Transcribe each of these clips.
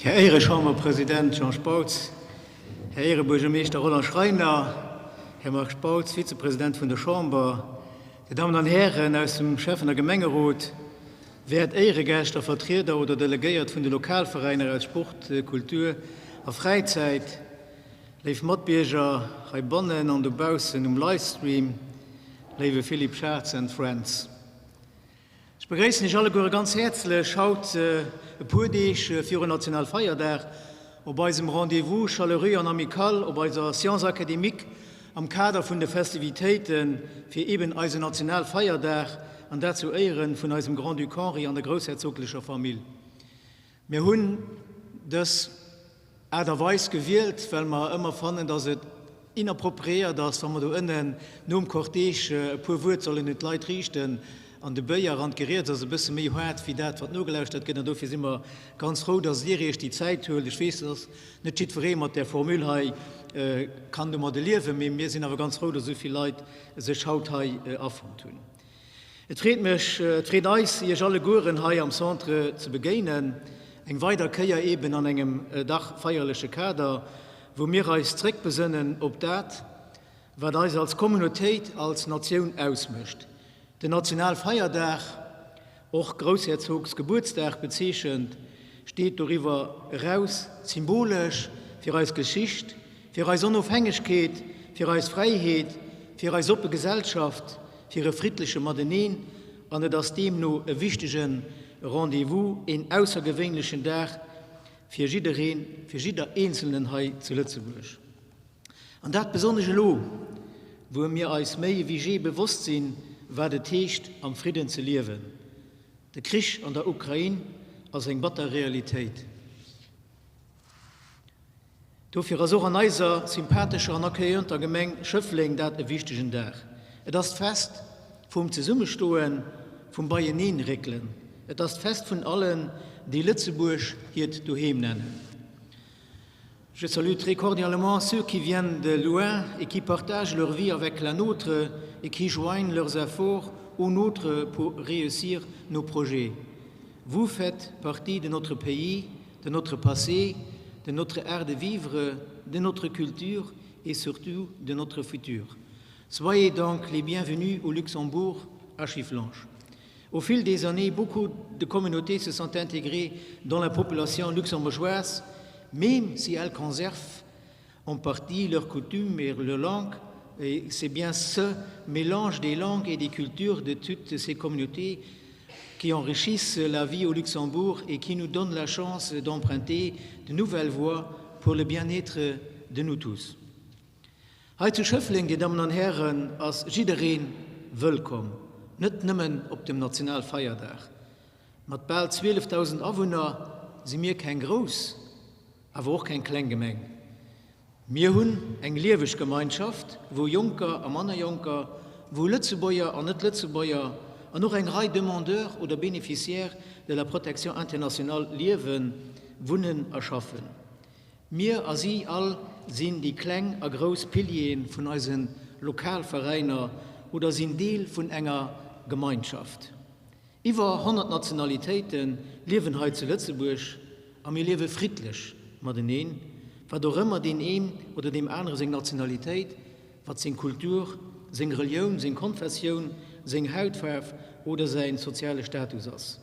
Här Éirechamberpresident Jean Spautz, Här Éirebuergermeeschter Roland Schreiner, Här Marc Spautz, Vizepresident vun der Chamber, Dir Dammen an Hären aus dem Schäffen a Gemengerot, wäert Éieregäscht a Vertrieder oder Delegéiert vun de Lokalveräiner aus Sport, Kultur a Fräizäit, léif Matbierger heibannen an dobaussen um Livestream, léiwe Philippe Schartz and Friends. Ech begréissen Iech alleguere ganz häerzlech haut, e puer Deeg virun Nationalfeierdag, op eisem Rendez-vous chaleureux an amical op eiser Science académique am Kader vun de Festivitéite fir eben eisen Nationalfeierdag, an dat zu Éiere vun eisem Grand-Duc Henri an der groussherzoglecher Famill. Mir hunn dës Aart a Weis gewielt, well mer ëmmer fannen, dass et inappropriéiert ass, wa mer do ënnen nom Cortège e puer Wuert sollen un d'Leit riichten an de Béier an d'Geriets ass e bësse méi haart wéi dat, wat nogelauschtert gëtt. An dofir si mer ganz frou, dass Dir Iech déi Zäit huelt. Ech weess, dass net jiddweree mat där Formule hei kann domadde liewen, mee mir sinn awer ganz frou, dass esou vill Leit sech haut hei afonnt hunn. Et freet mech, et freet eis, Iech allegueren hei am Centre ze begéinen, eng weider Kéier eben an engem dach feierleche Kader, wou mir eis zréckbesënnen op dat, wat eis als Communautéit, als Natioun ausmécht. Den Nationalfeierdag, och Groussherzogsgebuertsdag bezeechent, steet doriwwer eraus symbolesch fir eis Geschicht, fir eis Onofhängegkeet, fir eis Fräiheet, fir eis oppe Gesellschaft, fir e friddleche Mateneen an et ass deemno e wichtege Rendez-vous, een aussergewéinlechen Dag fir jiddereen, fir jidder Eenzelnen hei zu Lëtzebuerg. An dat besonnesch elo, wou mir eis méi ewéi jee bewosst sinn, wat et heescht, am Fridden ze liewen. De Krich an der Ukrain ass eng batter Realitéit. Dofir ass och an eiser sympathescher an accueillanter Gemeng Schëffleng dat e wichtegen Dag. Et ass d'Fest vum Zesummestoen, vum Beieneenréckelen. Et ass d'Fest vun allen, déi Lëtzebuerg hiert Doheem nennen. Je salue très cordialement ceux qui viennent de loin et qui partagent leur vie avec la nôtre et qui joignent leurs efforts aux nôtres pour réussir nos projets. Vous faites partie de notre pays, de notre passé, de notre art de vivre, de notre culture et surtout de notre futur. Soyez donc les bienvenus au Luxembourg à Chifflange. Au fil des années, beaucoup de communautés se sont intégrées dans la population luxembourgeoise, même si elles conservent en partie leurs coutumes et leur langue. Et c'est bien ce mélange des langues et des cultures de toutes ces communautés qui enrichissent la vie au Luxembourg et qui nous donnent la chance d'emprunter de nouvelles voies pour le bien-être de nous tous. Hei zu Schëffleng, Dir Dammen an Hären, ass jidderee wëllkomm, net nëmmen op dem Nationalfeierdag. Mat bal 12.000 Awunner si mir keng grouss, awer och keng kleng Gemeng. Mir hunn eng lieweg Gemeinschaft, wou Jonker a manner Jonker, wou Lëtzebuerger an Net-Lëtzebuerger an och eng Rei Demandeurs oder Bénéficiaires de la protection internationale liewen, wunnen a schaffen. Mir a si all sinn déi kleng a grouss Piliere vun eise Lokalveräiner oder sinn Deel vun enger Gemeinschaft. Iwwer 100 Nationalitéite liewen hei zu Lëtzebuerg a mir liewe friddlech mateneen, wat och ëmmer deen een oder deem anere seng Nationalitéit, wat seng Kultur, seng Relioun, seng Konfessioun, seng Hautfaarf oder säi soziale Status ass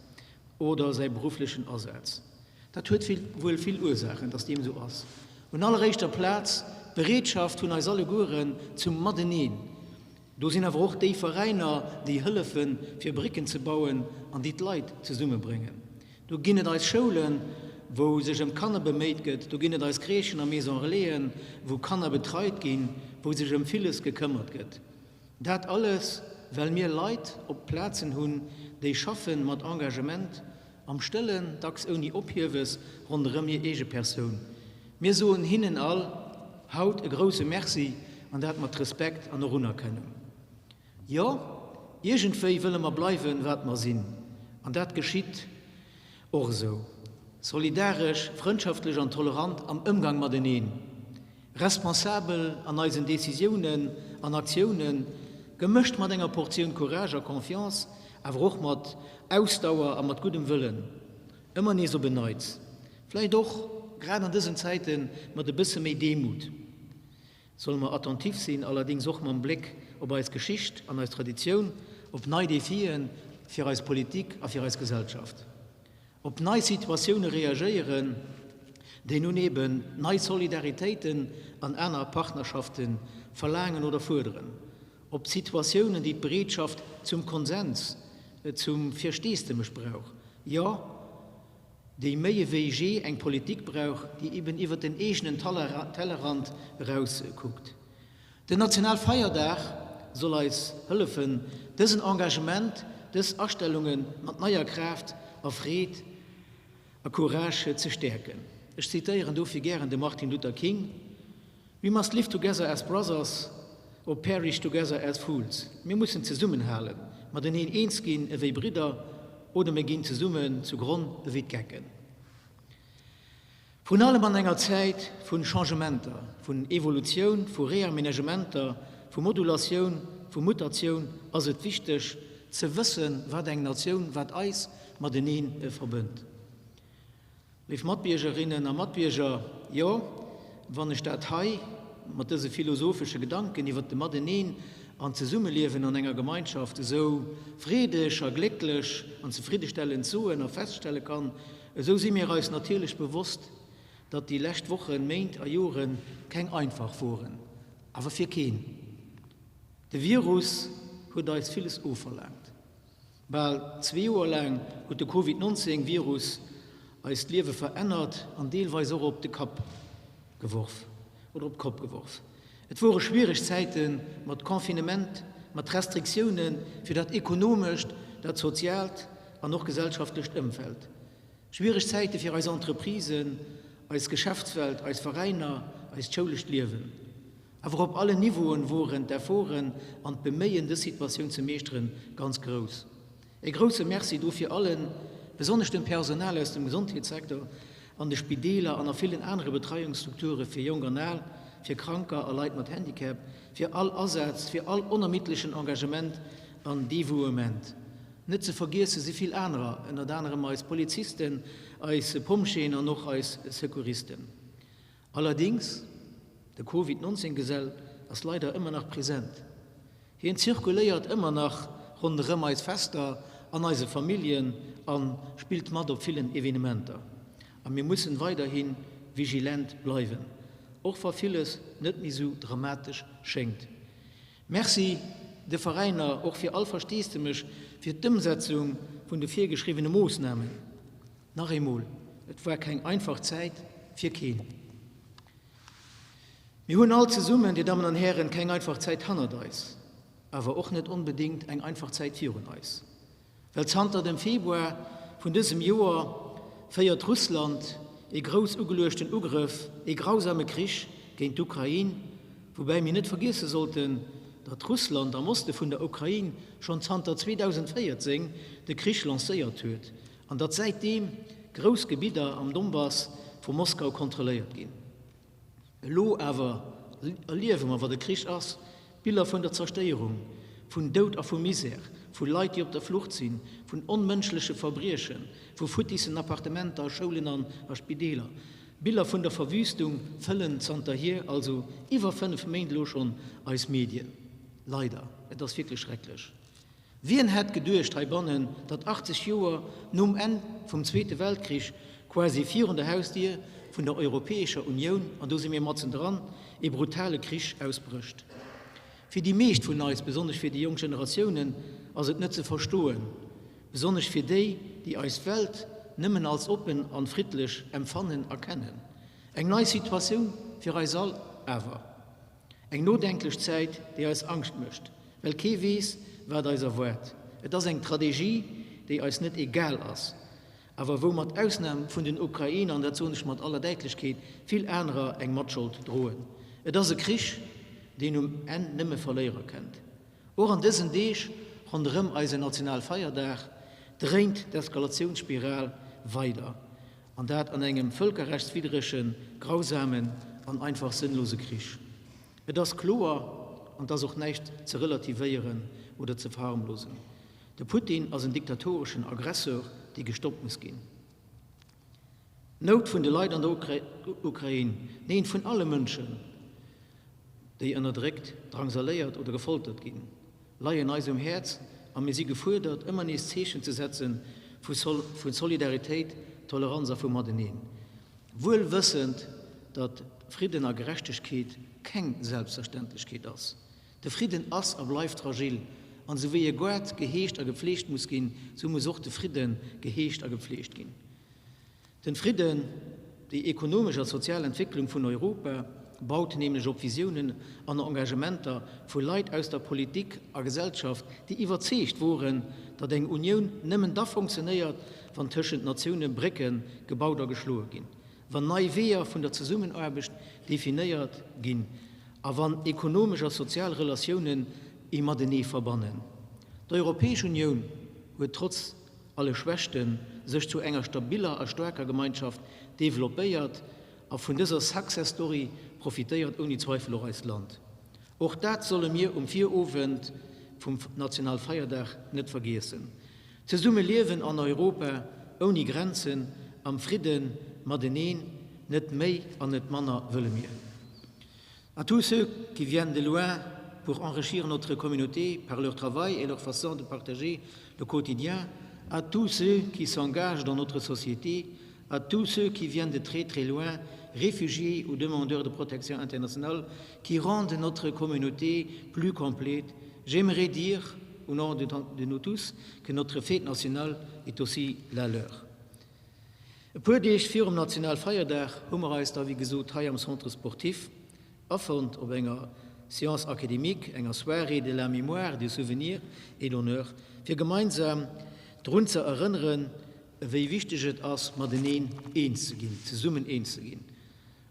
oder säi berufflechen Asaz. Dat huet wuel vill Ursaachen, dass deem esou ass. Un alleréischter Plaz d'Bereetschaft vun eis allegueren zum Mateneen. Do sinn awer och déi Veräiner, déi hëllefen, fir Brécken ze bauen an déi d'Leit zesummebréngen. Do ginn et eis Schoulen, wou sech ëm d'Kanner beméit gëtt. Do ginn et eis Crèchen a Maison Relaisen, wou Kanner betreit ginn, wou sech ëm villes gekëmmert gëtt. Dat alles, well mir Leit op Plazen hunn, déi schaffen mat Engagement, am Stëllen, dacks ouni Ophiewes ronderëm hir eege Persoun. Mir soen hinnen all haut e grouse Merci, an dat mat Respekt an och Unerkennung. Jo, iergendwéi wëlle mer bleiwen, wat mer sinn, an dat geschitt och esou, solidaresch, frëndschaftlech an tolerant am Ëmgang mateneen, responsabel an eisen Decisiounen an Aktiounen, gemëscht mat enger Portioun Courage a Confiance, awer och mat Ausdauer a mat guddem Wëllen, ëmmer nees op en Neits. Vläicht och grad an dësen Zäite mat e bësse méi Demut. Solle mer attentif sinn, allerdéngs och mam Bléck op eis Geschicht an eis Traditioun, op nei Defie fir eis Politik a fir eis Gesellschaft. Op nei Situatioune reagéieren, déi nun eben nei Solidaritéiten an aner Partnerschafte verlaangen oder fuerderen. Op Situatiounen, déi d'Bereetschaft zum Konsens, zum Versteesdemech brauch, jo, déi méi ewéi jee eng Politik brauch, déi eben iwwert den eegenen Tellerrand eraus kuckt. Den Nationalfeierdag soll eis hëllefen, dësen Engagement, dës Astellunge mat neier Kraaft a Freed a Courage ze stäerken. Ech zitéieren dofir gären de Martin Luther King, We must live together as brothers or perish together as fools. Mir mussen zesummenhalen, mateneen eens ginn ewéi Bridder, oder mir ginn zesummen zu Gronn ewéi d'Gecken. Vrun allem an enger Zäit vu Changementer, vun Evolutioun, vu Reamenagementer, vu Modulatioun, vu Mutatioun ass et wichteg ze wëssen, wat eng Natioun, wat eis matenee verbënnt. Léif Matbiergerinnen a Matbierger, jo, wann ech dat hei mat dëse philosophesche Gedanken iwwert de Mateneen an d'Zesummeliewen an enger Gemeinschaft esou freedeg a glécklech an zefriddestellend soen a feststelle kann, Esou si mir eis natierlech bewosst, datt déi lescht Wochen, Méint a Jore keng einfach woren, awer fir keen. De Virus huet eis villes ofverlaangt. Bal zwee Joer laang huet de Covid 19 Virus eist Liewe verännert an deelweis och op de Kapp geworf oder op d'Kopp geworf. Et wore schwiereg Zäite mat Confinement, mat Restriktioune fir dat ekonomescht, dat soziaalt an och gesellschaftlecht Ëmfeld. Schwiereg Zäite fir eis Entreprisen, eis Geschäftswelt, eis Veräiner, eist schoulescht Liewen. Awer op allen Niveauen woren d'Efforten an d'Beméien, dës Situatioun ze meeschteren, ganz grouss. E grousse Merci dofir allen, besonnesch dem Personal aus dem Gesondheetssecteur, an de Spideeler an a villen anere Betreiungsstrukture fir Jonk an Al, fir Kranker a Leit mat Handicap, fir all Asaz, fir all onermiddlechen Engagement an Devouement. Net ze vergiesse si vill anerer, ënnert anerem eis Polizisten, eis Pompjeeën an och eis Secouristen. Allerdings, de Covid 19 Gesell ass leider ëmmer nach present. Hien zirkuléiert ëmmer nach ronderëm eis Fester, an eise Familljen a spillt mat op villen Evenementer. A mir mussen weiderhi vigilent bleiwen, och wa villes net méi sou dramatesch schéngt. Merci de Veräiner och fir all Versteesdemech fir d'Ëmsetzung vun de virgeschriwwene Moossnamen. Nach eemol, et war keng einfach Zäit fir keen. Mir hunn all zesummen, Dir Dammen an Hären, keng einfach Zäit hannert eis, awer och net onbedéngt eng einfach Zäit virun eis. Well zanter dem Februar vun dësem Joer féiert Russland ee grouss ugeluechten Ugrëff, ee grausame Krich géint d'Ukrain, woubäi mir net vergiesse sollten, datt Russland am Oste vun der Ukrain schonn zanter 2014 de Krich lancéiert huet an datt säitdeem grouss Gebidder am Donbass vu Moskau kontrolléiert ginn. Elo awer erliewe mer, wat e Krich ass, Biller vun der Zerstéierung, vun Doud a vu Misär, vu Leit, déi op der Flucht sinn, vun onmënschleche Verbriechen, vu futtissen Appartementer a Schoulen an a Spideeler. Biller vun der Verwüstung fëllen zanterhier, also iwwer 5 Méint elo schonn, eis Medien. Leider, et ass wierklech schrecklech. Wien hätt geduecht heibannen, datt 80 Joer nom Enn vum Zweete Weltkrich, quasi virun der Hausdier vun der Europäescher Unioun, an do si mir matzen dran, ee brutale Krich ausbrécht? Fir déi meescht vun eis, besonnesch fir déi jonk Generatiounen, ass et net ze verstoen, besonnesch fir déi, déi eis Welt nëmmen als oppen an friddlech emfannen a kennen. Eng nei Situatioun fir eis all awer. Eng nodenklech Zäit, déi eis Angscht mécht, well kee weess, wat eis erwaart. Et ass eng Tradegie, déi eis net egal ass, awer wou mat Ausnam vun den Ukrainer, an dat soen ech mat aller Däitlechkeet, vill anerer eng Matschold droen. Et ass e Krich, deen um Enn nëmme Verléierer kennt. Och an dësen Deeg ronderëm eisen Nationalfeierdag dréint d'Eskalatiounsspiral weider. An dat an engem vëlkerrechtswiddregen, grausamen an einfach sënnlose Krich. Et ass kloer, an et ass och näischt ze relativéieren oder ze verharmlosen, De Putin ass en diktatoreschen Aggressor, dee gestoppt muss ginn. D'Nout vun de Leit an der Ukrain, neen, vun alle Mënschen, déi ënnerdréckt, drangsaléiert oder gefoltert ginn, leien eis um Häerz a mir si gefuerdert, ëmmer nees Zeechen ze setze vu Solidaritéit, Toleranz a vu Mateneen, wuel wëssend, datt Fridden a Gerechtegkeet keng Selbstverständlechkeet ass. De Fridden ass a bleift fragil, an esou wéi e Goart geheegt a gepfleegt muss ginn, esou muss och de Fridde geheegt a gepfleegt ginn. Den Fridden, déi ekonomesch a sozial Entwécklung vun Europa baut nämlech op Visiounen an Engagementer vu Leit aus der Politik a Gesellschaft, déi iwwerzeegt woren, datt eng Unioun nëmmen da funktionéiert, wann tëschent Natioune Brécke gebaut a geschloe ginn, wann nei Weeër vun der Zesummenaarbecht definéiert ginn a wann ekonomesch a sozial Relatiounen ee matenee verbannen. D'Europäesch Unioun huet trotz alle Schwächten, sech zu enger stabiller a staarker Gemeinschaft developpéiert a vun dëser Success Story profitéiert ouni Zweifel och eist Land. Och dat solle mir um Virowend vum Nationalfeierdag net vergiessen. Zesumme liewen an Europa ouni Grenzen, am Fridden mateneen, net méi an net manner wëlle mir. À tous ceux qui viennent de loin pour enrichir notre communauté par leur travail et leur façon de partager le quotidien, à tous ceux qui s'engagent dans notre société, à tous ceux qui viennent de très très loin, réfugiés ou demandeurs de protection internationale, qui rendent notre communauté plus complète, j'aimerais dire, au nom de, de nous tous, que notre fête nationale est aussi la leur. E puer Deeg virum Nationalfeierdag hu mer eis da wéi gesot hei am Centre Sportif afonnt op enger Séance académique, enger Soirée de la mémoire, du souvenir et l'honneur, fir gemeinsam drun ze erënneren, wéi wichteg et ass, mateneen eens ze ginn, zesummen eens ze ginn.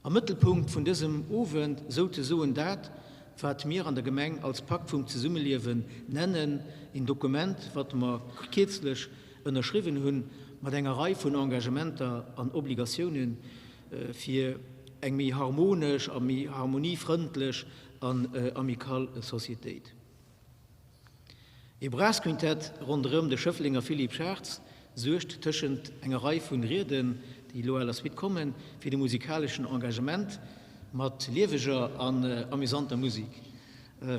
Am Mëttelpunkt vun dësem Owend souzesoen dat, wat mir an der Gemeng als Pakt vum Zesummeliewen nennen, een Dokument, wat mer kierzlech ënnerschriwwen hunn, mat enger Rei vun Engagementer an Obligatioune fir eng méi harmonesch a méi harmoniefrëndlech an amical Societéit. Ee Brassquintett ronderëm de Schëfflenger Philippe Schartz suergt tëschent enger Rei vun Rieden, déi elo à la suite kommen, fir de musikaleschen Engagement mat lieweger an amüsanter Musik.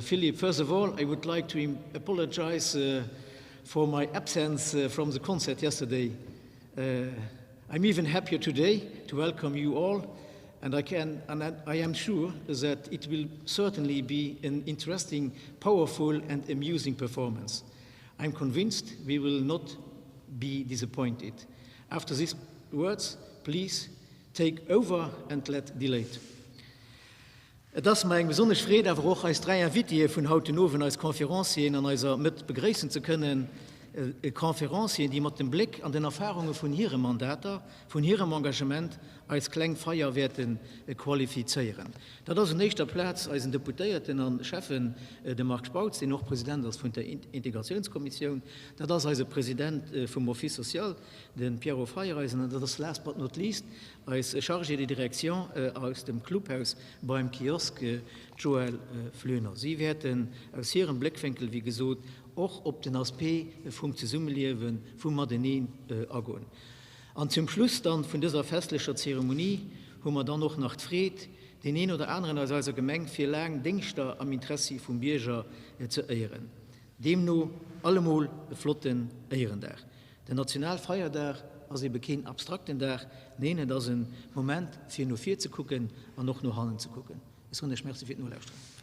Philippe, first of all, I would like to apologize for my absence from the concert yesterday. I'm even happier today to welcome you all and I can and I am sure that it will certainly be an interesting, powerful and amusing performance. I'm convinced we will not be disappointed. After these words, please take over and let delete. Et ass mer eng besonnesch Freed awer och eis 3 Invitéë vun haut den Owend, eis Conférencieren an eiser Mëtt begréissen ze kënnen. Conférencieren, déi mat dem Bléck an den Erfahrunge vun hire Mandater, vun hirem Engagement eis kleng Feier wäerte qualifizéieren. Dat ass un éischter Plaz eisen Deputéierten a Schäffen, de Marc Spautz, deen och President ass vun der Integratiounskommissioun. Dat ass eise President vum Office social, de Pierrot Feiereisen, an dat ass last but not least eis Chargée de direction aus dem Clubhaus beim Kiosk, d'Joëlle Floener. Si wäerten aus hirem Bléckwénkel, wéi gesot, och op den Aspect vum Zesummeliewen, vum Mateneen agoen. An zum Schluss dann vun dëser festlecher Zeremonie hu mer dann och nach d'Freed, deen een oder aneren aus eiser Gemeng fir laang Déngschter am Interessi vum Bierger ze éieren. Deemno allemol e flotten Éierendag. Den Nationalfeierdag ass ebe keen abstrakten Dag, neen et ass e Moment fir no vir ze kucken an och no hannen ze kucken. Ech soen Iech Merci fir d'Nolauschteren.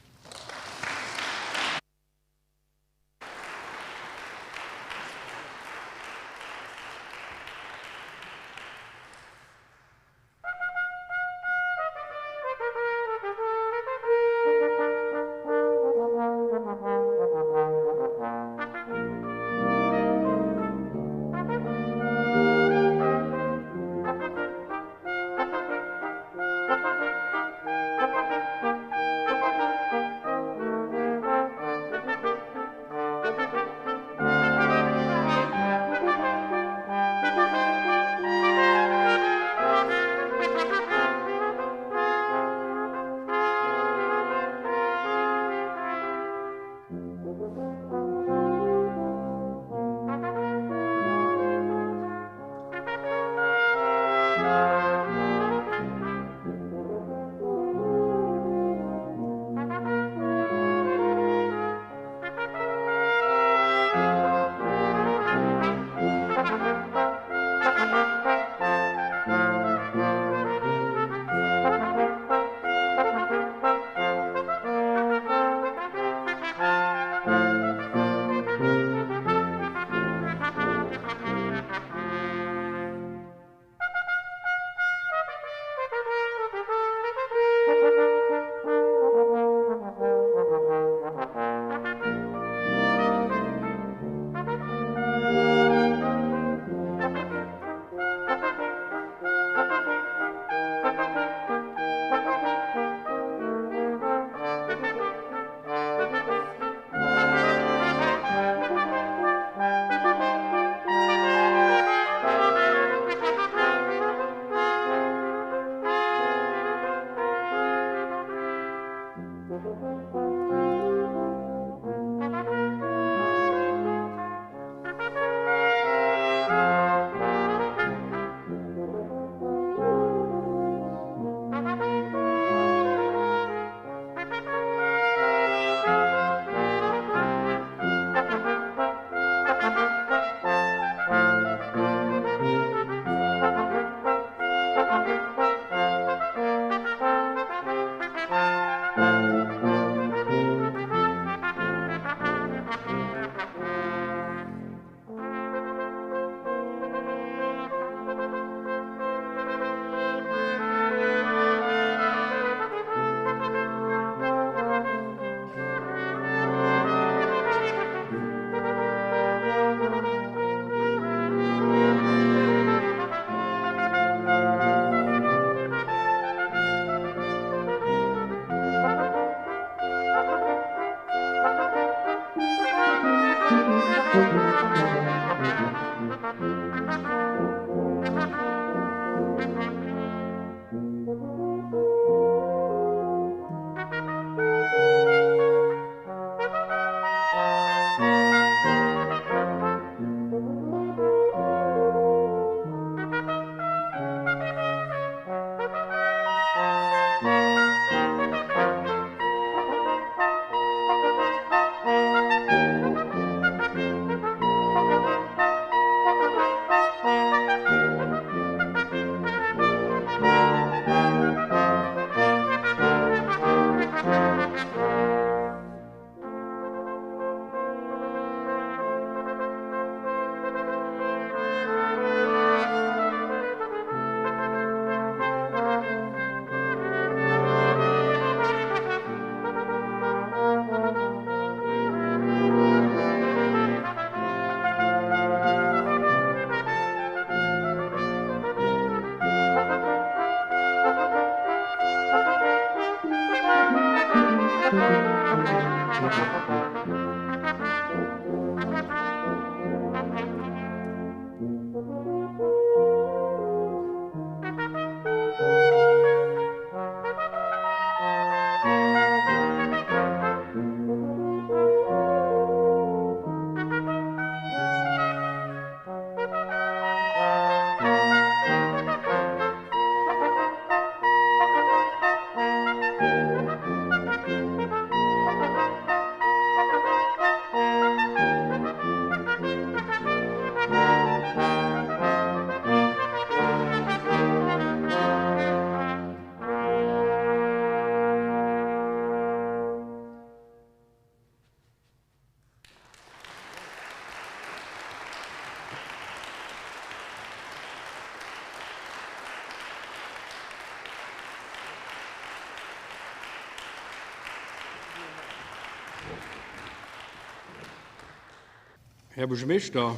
Här Buergermeeschter,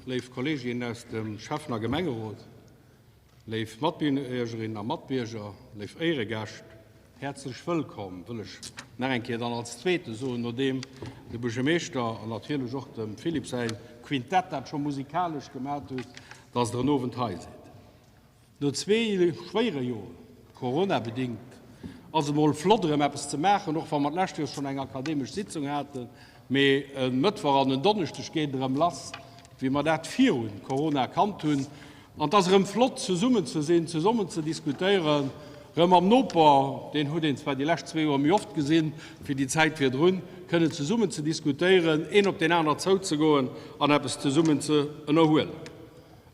léif Kolleeginnen aus dem Schäffen a Gemengerot, léif Matbiergerinnen a Matbierger, léif Éieregäscht, häerzlech wëllkomm wëll ech nach eng Kéier dann als Zweete soen, nodeem de Buergermeeschter an natierlech och dem Philippe säi Quintett dat scho musikalesch gemat huet, dass Der en Owend hei sidd. No zwee schwéiere Joren, coronabedingt, ass et mol flott erëm eppes ze maachen, och wa mer d'lescht Joer schonn eng akademesch Sitzung haten. Mee e Mëttwoch an en Donneschdeg geet et erëm lass, wéi mer dat viru Corona kannt hunn. An et ass erëm flott zesummen ze sinn, zesummen ze diskutéieren, erëm mam Noper, deen huet een zwar déi lescht zwee Joer méi oft gesinn wéi déi Zäit virdrun, kënnen zesummen ze diskutéieren, een op deen aner zouzegoen an eppes zesummen ze ënnerhuelen.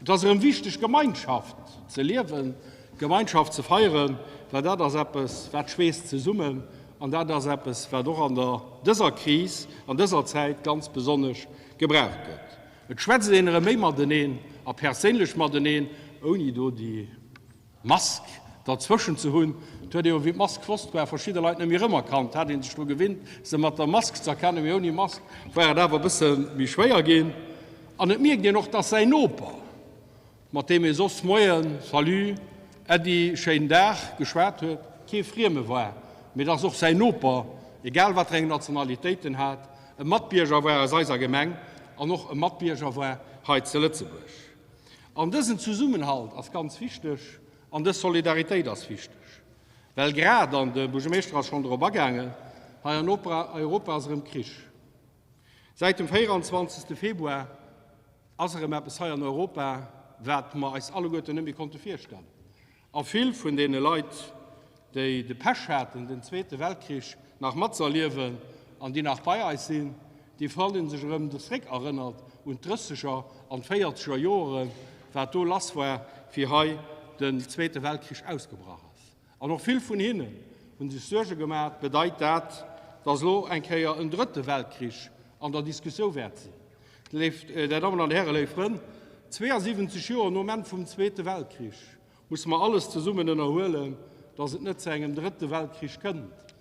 Et ass erëm wichteg, Gemeinschaft ze liewen, Gemeinschaft ze feieren, well dat ass eppes, wat schweesst zesummen an dat ass eppes, wat och an der dëser Kris, an dëser Zäit ganz besonnesch gebraucht gëtt. Et schwätzt een erëm méi mateneen a perséinlech mateneen, ouni do déi Mask derzwëschen ze hunn. Et huet ee jo, wéi d'Mask fort war, verschidde Leit net méi erëmerkannt. Hat ee sech dru gewinnt, se mat der Mask ze erkennen, mee ouni Mask war et awer e bësse méi schwéier ginn. An et mierkt een och, dass säin Noper, mat deem ee soss Moien, Salut, Äddi, schéinen Dag geschwat huet, kee Frieme war, mee dass och säin Noper, egal wat fir eng Nationalitéit en hat, e Matbierger war aus eiser Gemeng an och e Matbierger war hei ze Lëtzebuerg. An dësen Zesummenhalt ass ganz wichteg an dës Solidaritéit ass wichteg, well grad, an de Buergermeeschter ass schonn dorop agaangen, hei an Europa ass erëm Krich. Säit dem 24. Februar ass erëm eppes hei an Europa, wat mer eis alleguerten net méi konnte virstellen. A vill vun deene Leit, déi de Pech haten, den Zweete Weltkrich nach matzëerliewen an déi nach bei eis sinn, déi fanne sech erëm zréckerënnert un d'Drësseger an d'Véierzeger Joren, wat do lass war, wéi hei den Zweete Weltkrich ausgebrach ass. An och vill vun hinnen hu sech Suerge gemaach, Bedeit dat, datt elo eng Kéier en Drëtte Weltkrich an der Diskussiou wäert sinn? Léif Där Dammen an Hären, léif Frënn, 72 Joer nom Enn vum Zweete Weltkrich musse mer alles zesummen ënnerhuelen, datt et net zu engem Drëtte Weltkrich kënnt.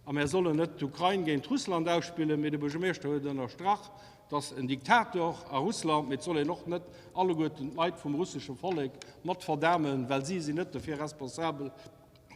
A mär sollen net d'Ukrain géint Russland ausspillen, mee de Buergermeeschter huet ënnerstrach, datt en Diktator a Russland, mee et soll een och net alleguerten d'Leit vum russesche Vollek mat verdamen, well si sinn net dofir responsabel,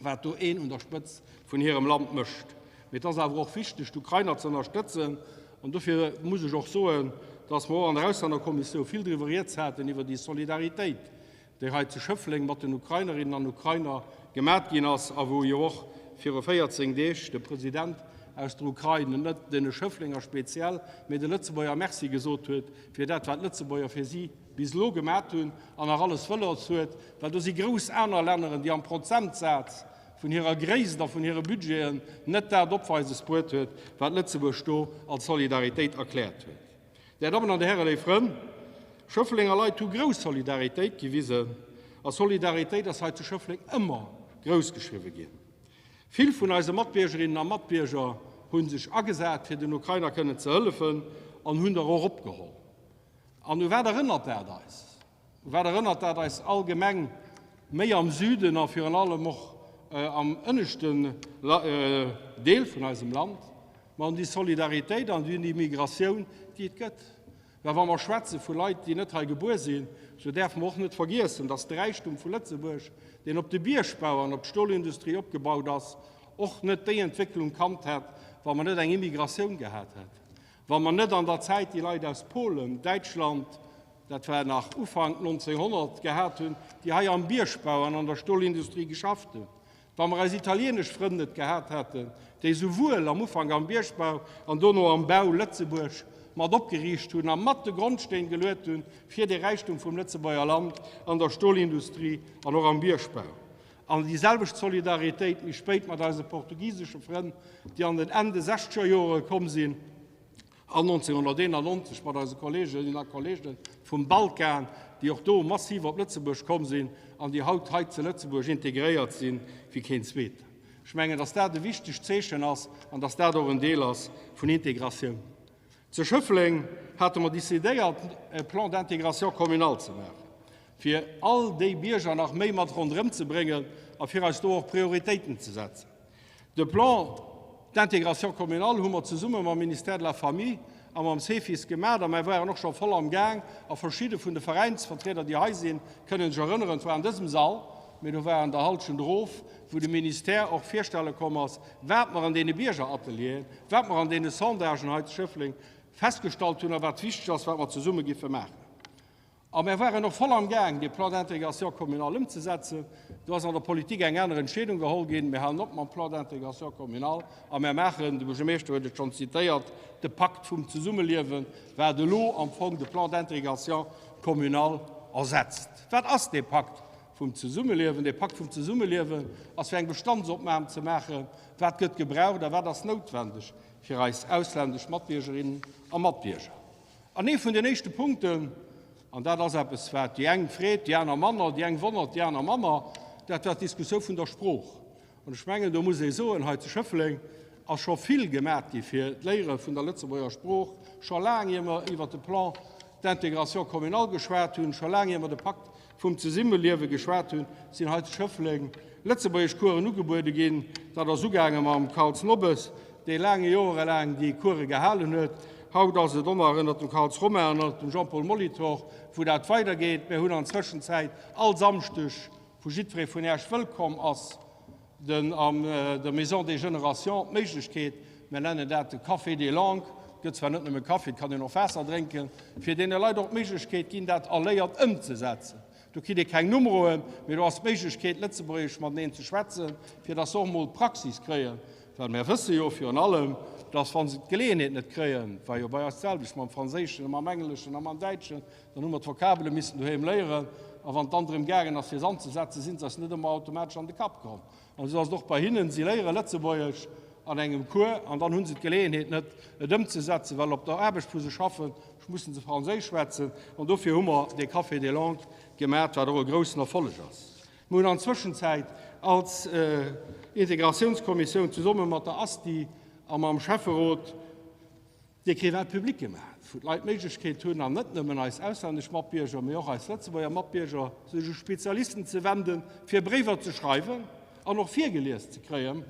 wat do een un der Spëtzt vun hirem Land mécht. Mee et ass awer och wichteg, d'Ukrainer ze ënnerstëtzen. An dofir muss ech och soen, dass mer och an der Auslännerkommissioun vill driwwer rieds haten, iwwer déi Solidaritéit, déi hei zu Schëffleng mat den Ukrainerinnen an Ukrainer gemat ginn ass a wou jo och viru 14 Deeg de President aus der Ukrain net deene Schëfflenger speziell, mee de Lëtzebuerger Merci gesot huet fir dat, wat d'Lëtzebuerger fir si bis elo gemat hunn an nach alles wëlles huet, well do si grouss aner Länneren, déi am Prozentsaz vun hirer Gréisst a vun hire Budgeten net dat Opweises bruet huet, wat Lëtzebuerg do als Solidaritéit erkläert huet. Där Dammen an Där Hären, léif Frënn, Schëfflenger Leit hu grouss Solidaritéit gewisen a Solidaritéit ass hei zu Schëffleng ëmmer groussgeschriwwe ginn. Vill vun eise Matbiergerinnen a Matbierger hu sech agesat, fir den Ukrainer kënnen ze hëllefen an hunn der och opgeholl. An u wat erënnert dat eis? U wat erënnert dat eis allgemeng méi am Süden a virun allem och am ënneschten Deel vun eisem Land? Ma un déi Solidaritéit an un déi Migratioun, déi et gëtt. Well wa mer schwätze vu Leit, déi net hei gebuer sinn, esou däerfe mer och net vergiessen, dass de Räichtum vu Lëtzebuerg, deen op de Biergbau an op d'Stolindustrie opgebaut ass, och net déi Entwécklung kannt hätt, wa mer net eng Immigratioun gehat hätten. Wa mer net an der Zäit déi Leit aus Polen, Däitschland, dat war nach Ufank 1900, gehat hunn, déi hei am Biergbau an an der Stolindustrie geschafft hunn, wa mer eis italienesch Frënn net gehat hätten, déi souwuel am Ufank am Biergbau an dono am Bau Lëtzebuerg mat opgeriicht hunn a mat de Grondsteen geluet hunn fir de Räichtum vum Lëtzebuerger Land an der Stolindustrie an och am Biergbau. An déi selwecht Solidaritéit méi spéit mat eise portugisesche Frënn, déi an den Enn de sechzeger Jore komm sinn, an 1991 mat eise Kolleeginnen a Kolleege vum Balkan, déi och do massiv op Lëtzebuerg komm sinn an déi haut hei zu Lëtzebuerg integréiert sinn wéi keen Zweeten. Ech mengen, dass dat e wichtegt Zeechen ass an dass dat och en Deel ass vun Integratioun. Zu Schëffleng hate mer decidéiert, e Plan d'intégration communale ze maachen, fir all déi Bierger nach méi mat ronderëm ze bréngen a fir eis do och Prioritéiten ze setzen. De Plan d'intégration communale hu mer zesumme mam Ministère de la Famille. A mam Cefis gemat a mär waren och scho voll am Gaang a verschidde vun de Veräinsvertrieder, déi hei sinn, kënnen sech erënneren, et war an dësem Sall, mee do war an der Halschent erof, wou de Ministère och virstelle komm ass, wat mer an deene Biergeratelieren, wat mer an deene Sondagen hei zu Schëffleng festgestallt hunn a wat wichteg ass, wat mer zesumme giffe maachen. A mär waren och voll am Gaang, dee Plan d'intégration communale ëmzesetzen. Do ass an der Politik eng aner Entscheedung geholl ginn, Mir halen op mam Plan d'intégration communale a mär maachen, de Buergermeeschter huet et schonn zitéiert, de Pakt vum Zesummeliewen, wat elo am Fong de Plan d'intégration communale ersetzt. Wat ass dee Pakt vum Zesummeliewen? Dee Pakt vum Zesummeliewen ass fir eng Bestandsopnam ze maachen, Wat gëtt gebraucht a wat ass noutwendeg fir eis ausländesch Matbiergerinnen a Matbierger? An ee vun den éischte Punkten, an dat ass eppes, wat déi eng freet, déi aner manner, déi eng wonnert, déi aner manner, dat war d'Diskussioun vun der Sprooch. An ech mengen, do muss ee soen, hei zu Schëffleng ass scho vill gemat gi fir d'Léiere vun der Lëtzebuerger Sprooch, scho laang ier mer iwwert de Plan d'intégration communale geschwat hunn, scho laang ier mer de Pakt vum Zesummeliewe geschwat hunn, sinn hei zu Schëffleng Lëtzebuergeschcoursen ugebuede ginn. Dat ass ugaange mam Karls Nobbes, dee laange Joere laang déi Course gehalen huet. Haut ass et och nach ënnert dem Karls Romain an ënnert dem Jean-Paul Molitor, wou dat weidergeet. Mir hunn an Zwëschenzäit all Samschdeg, wou jiddweree vun Äech wëllkomm ass, den an der Maison des Générations d'Méiglechkeet, mir nennen dat de Café des langues, et gëtt zwar net nëmme Kaffi, et kann een och Waasser drénken, fir deene Leit och d'Méiglechkeet ginn, dat erléiert ëmzesetzen. Do kritt ee keng Numeroen, mee do ass d'Méiglechkeet, Lëtzebuergesch mateneen ze schwätzen, fir dass se och emol d'Praxis kréien. Well mir wësse jo virun allem, dass, wa se d'Geleeënheet net kréien, war jo bei eis d'selwecht mam Franséischen a mam Engleschen a mam Däitschen, Dann hu mer d'Vokabele missen doheem léieren, a wann et dann drëm gaangen ass, fir se anzesetzen, si se eis net ëmmer automatesch an de Kapp komm. An esou ass et och bei hinnen, Si léiere Lëtzebuergesch an engem Cours an dann hu se d'Geleeënheet net, et ëmzesetzen, well op der Aarbecht, wou se schaffen, musse se Franséisch schwätzen. An dofir hu mer dee Café des langues gemaat, wat och e groussen Erfolleg ass. Mer hunn an Zwëschenzäit als Integratiounskommissioun zesumme mat der ASTI a mam Schäfferot, D'écrivains publics gemaat, wou d'Leit d'Méiglechkeet hunn, an net nëmmen eis auslännesch Matbierger, mee och eis Lëtzebuerger Matbierger, sech u Spezialisten ze wenden, fir Bréiwer ze schreiwen an och virgelies ze kréien,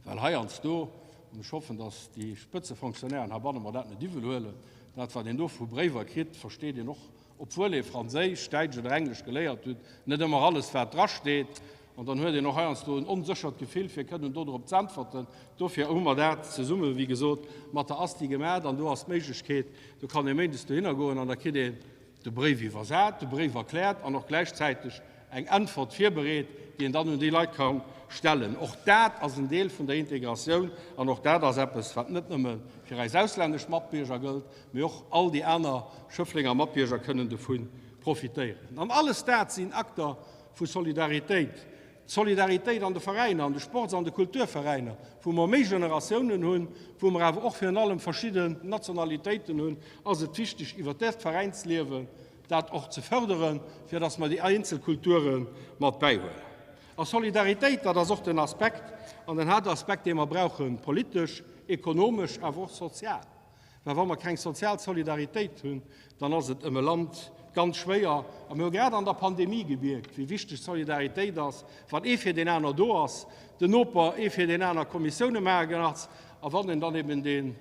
well heiansdo, an ech hoffen, datt déi Spëtzefonctionnairen heibanne mer dat net iwwel huelen, dat wat een do vu Bréiwer kritt, versteet een och obwuel ee Franséisch, Däitsch oder Englesch geléiert huet, net ëmmer alles wat drasteet. An dann huet een och heiansdo en onséchert Gefill fir kënnen dodrop z'äntwerten. Dofir hu mer dat zesumme wéi gesot mat der ASTI gemat an do ass d'Méiglechkeet, do kann ee méindes dohinner goen an da kritt een de Bréif iwwersat, de Bréif erkläert an och gläichzäiteg eng Äntwert virbereet, déi een dann un déi Leit ka stellen. Och dat ass en Deel vun der Integratioun an och dat ass eppes, wat net nëmme fir eis auslännesch Matbierger gëllt, mee och all déi aner Schëfflenger Matbierger kënnen dovu profitéieren. An alles dat sinn Akter vu Solidaritéit. D'Solidaritéit an de Veräiner, an de Sports an de Kulturveräiner, wou mer méi Generatiounen hunn, wou mer awer och virun allem verschidden Nationalitéiten hunn, ass et wichteg, iwwert dat Veräinsliewen dat och ze förderen, fir dass mer déi eenzel Kulture mat bäihuelen. A Solidaritéit, dat ass och den Aspekt an den Haaptaspekt, dee mer brauchen, politesch, ekonomesch, awer och sozial. Well wa mer keng sozial Solidaritéit hunn, dann ass et ëm e Land ganz schwéier. A mir hu grad an der Pandemie gemierkt, wéi wichteg Solidaritéit ass, wann ee fir deen aner do ass, den Noper ee fir deen aner Kommissioune maachen ass. A wann en dann eben dee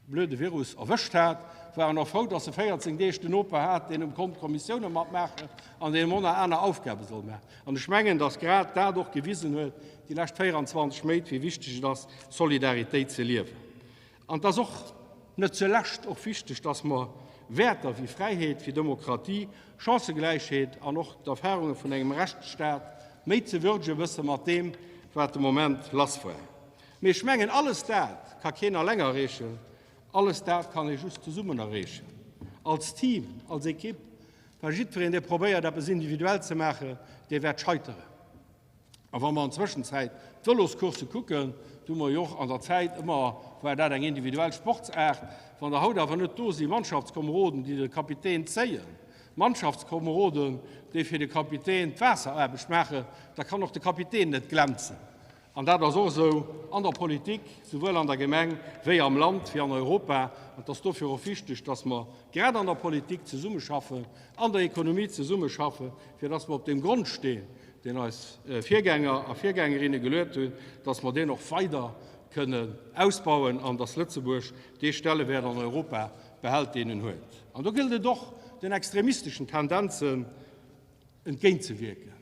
blöde Virus erwëscht hat, war en och frou, dass e 14 Deeg den Noper hat, deen em konnt Kommissioune matmaachen an deen em och nach aner Aufgabe soll maachen. An ech mengen, dass grad dat och gewisen huet, déi lescht 24 Méint, wéi wichteg et ass, Solidaritéit ze liewen. An et ass och net zulescht och wichteg, dass mer Wäerter wéi Fräiheet, wéi Demokratie, Chancëgläichheet an och d'Erfahrunge vun engem Rechtsstaat méi ze würdege wësse mat deem, wat de Moment lass war. Mee ech mengen, alles dat ka keen alleng erreechen, alles dat kann ee just zesummen erreechen, als Team, als Ekipp, well jiddwereen, dee probéiert, eppes individuell ze maachen, dee wäert scheiteren. A wa mer an Zwëschenzäit d'Vëloscoursse kucken, do hu mer jo och an der Zäit ëmmer, war dat eng individuell Sportsaart, wann der haut awer net do si Mannschaftskomeroden, déi de Kapitän zéien, Mannschaftskomeroden, déi fir de Kapitän d'Waasseraarbecht maachen, da kann och de Kapitän net glänzen. An dat ass och esou an der Politik, souwuel an der Gemeng wéi am Land, wéi an Europa. An et ass dofir och wichteg, dass mer grad an der Politik zesummeschaffen, an der Ekonomie zesummeschaffen, fir dass mer op deem Grondsteen, deen eis Virgänger a Virgängerinne geluet hunn, dass mer deen och weider. kënnen ausbauen an dass Lëtzebuerg dee Stellewäert an Europa behält, deen en huet. An do gëllt et och, den extremistischen Tendenzen entgéintzewierken.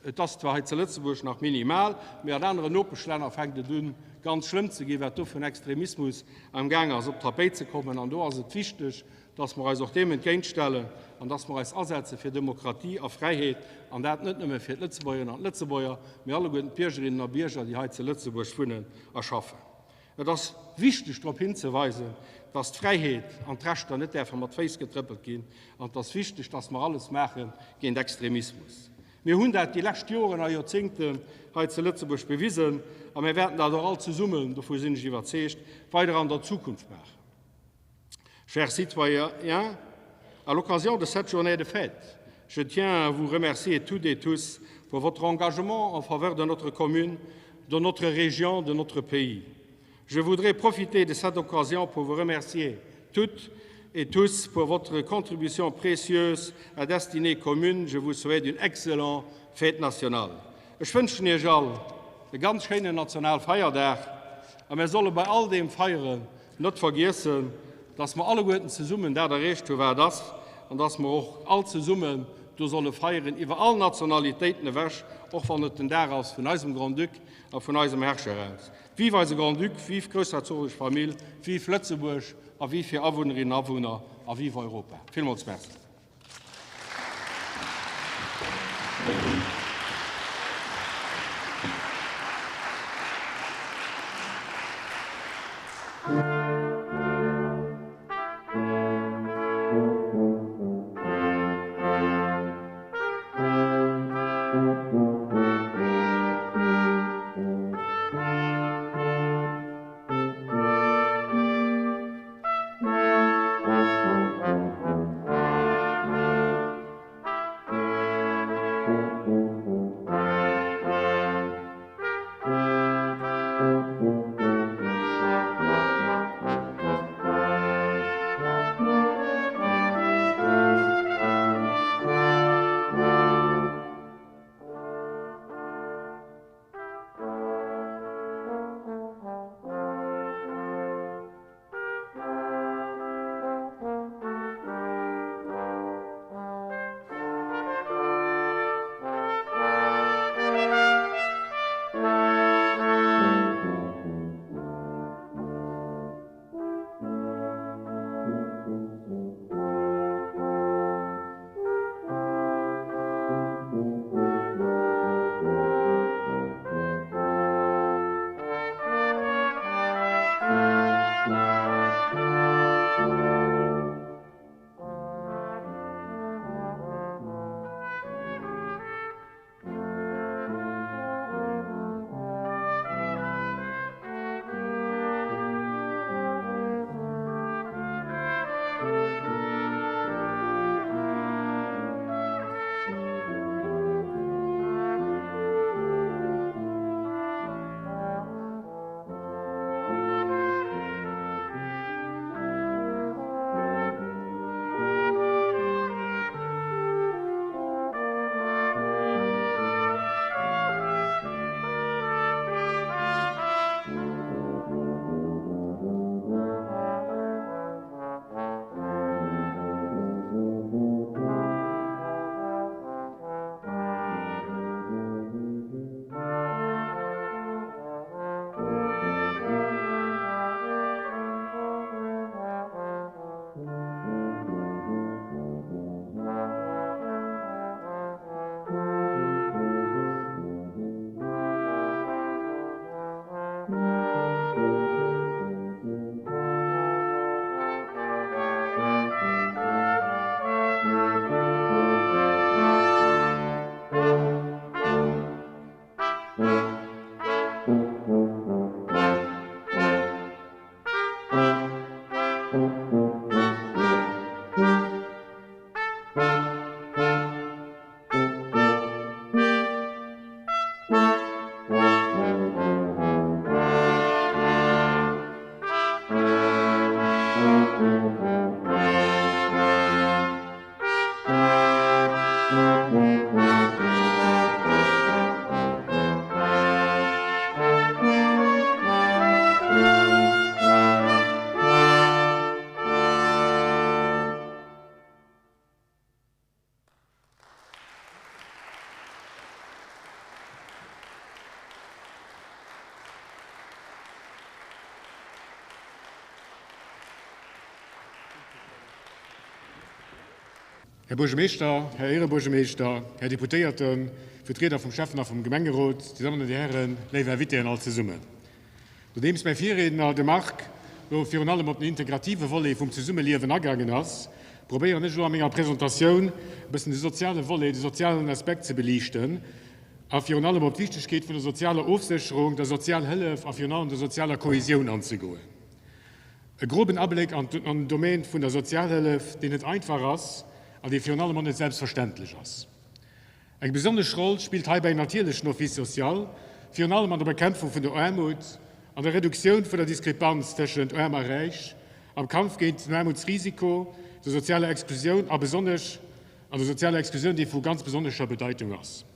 Et ass zwar hei zu Lëtzebuerg nach minimal, mee an aneren Nopeschlänner fänkt et un, ganz schlëmm ze ginn, wat do vun Extremismus amgaang ass op d'Tapéit ze kommen. An do ass et wichteg, dass mer eis och deem entgéintstellen an dass mer eis asetze fir Demokratie a Fräiheet, an dat net nëmme fir d'Lëtzebuergerinnen an d'Lëtzebuerger, mee alleguerten d'Biergerinnen a Bierger, déi hei zu Lëtzebuerg wunnen a schaffen. Et ass wichteg drop hinzeweisen, dass d'Fräiheet an d'Rechter net däerfe mat Féiss getrëppelt ginn, an et ass wichteg, dass mer alles maache géint Extremismus. Mir hunn dat déi lescht Joren a Joerzéngten hei zu Lëtzebuerg bewisen a mir wäerten dat och all zesummen, dovu sinn ech iwwerzeegt, weider an der Zukunft maachen. Chers citoyens, à l'occasion de cette journée de fête, je tiens à vous remercier toutes et tous pour votre engagement en faveur de notre commune, de notre région, de notre pays. Je voudrais profiter de cette occasion pour vous remercier toutes et tous pour votre contribution précieuse à destinée commune. Je vous souhaite une excellente fête nationale. Ech wënschen Iech all e ganz schéinen Nationalfeierdag a mir solle bei all deem Feieren net vergiessen, dass mer alleguerten zesummen dat erreecht hu wat ass an dass mer och all zesummen do solle feieren iwwer all Nationalitéiten ewech, och wann et den Dag ass vun eisem Grand-Duc a vun eisem Herrscherhaus. Vive eise Grand-Duc, vive d'groussherzoglech Famill, vive Lëtzebuerg a vive hir Awunnerinnen a Awunner a vive Europa. Villmools Merci. Här Buergermeeschter, Här Éierebuergermeeschter, Här Deputéierten, Vertrieder vum Schäffen a vum Gemengerot, Dir Dammen an Dir Hären, léif Invitéen all zesummen. Nodeems mäi Virriedner, de Marc, elo virun allem op den integrative Volet vum Zesummeliewen agaangen ass, probéieren ech elo a menger Presentatioun e bëssen de soziale Volet, de sozialen Aspekt ze beliichten a virun allem op d'Wichtegkeet vun der sozialer Ofsécherung, der Sozialhëllef a virun allem der sozialer Kohesioun anzegoen. E groben Abléck an den Domaine vun der Sozialhëllef, deen net einfach ass an dee virun allem och net selbstverständlech ass. Eng besonnesch Roll spillt heibäi natierlech den Office social, virun allem an der Bekämpfung vun der Aarmut, an der Reduktioun vun der Diskrepanz tëschent Aarm a Räich, am Kampf géint den Aarmutsrisiko, der sozialer Exklusioun a besonnesch an der sozialer Exklusioun, déi vu ganz besonnescher Bedeitung ass.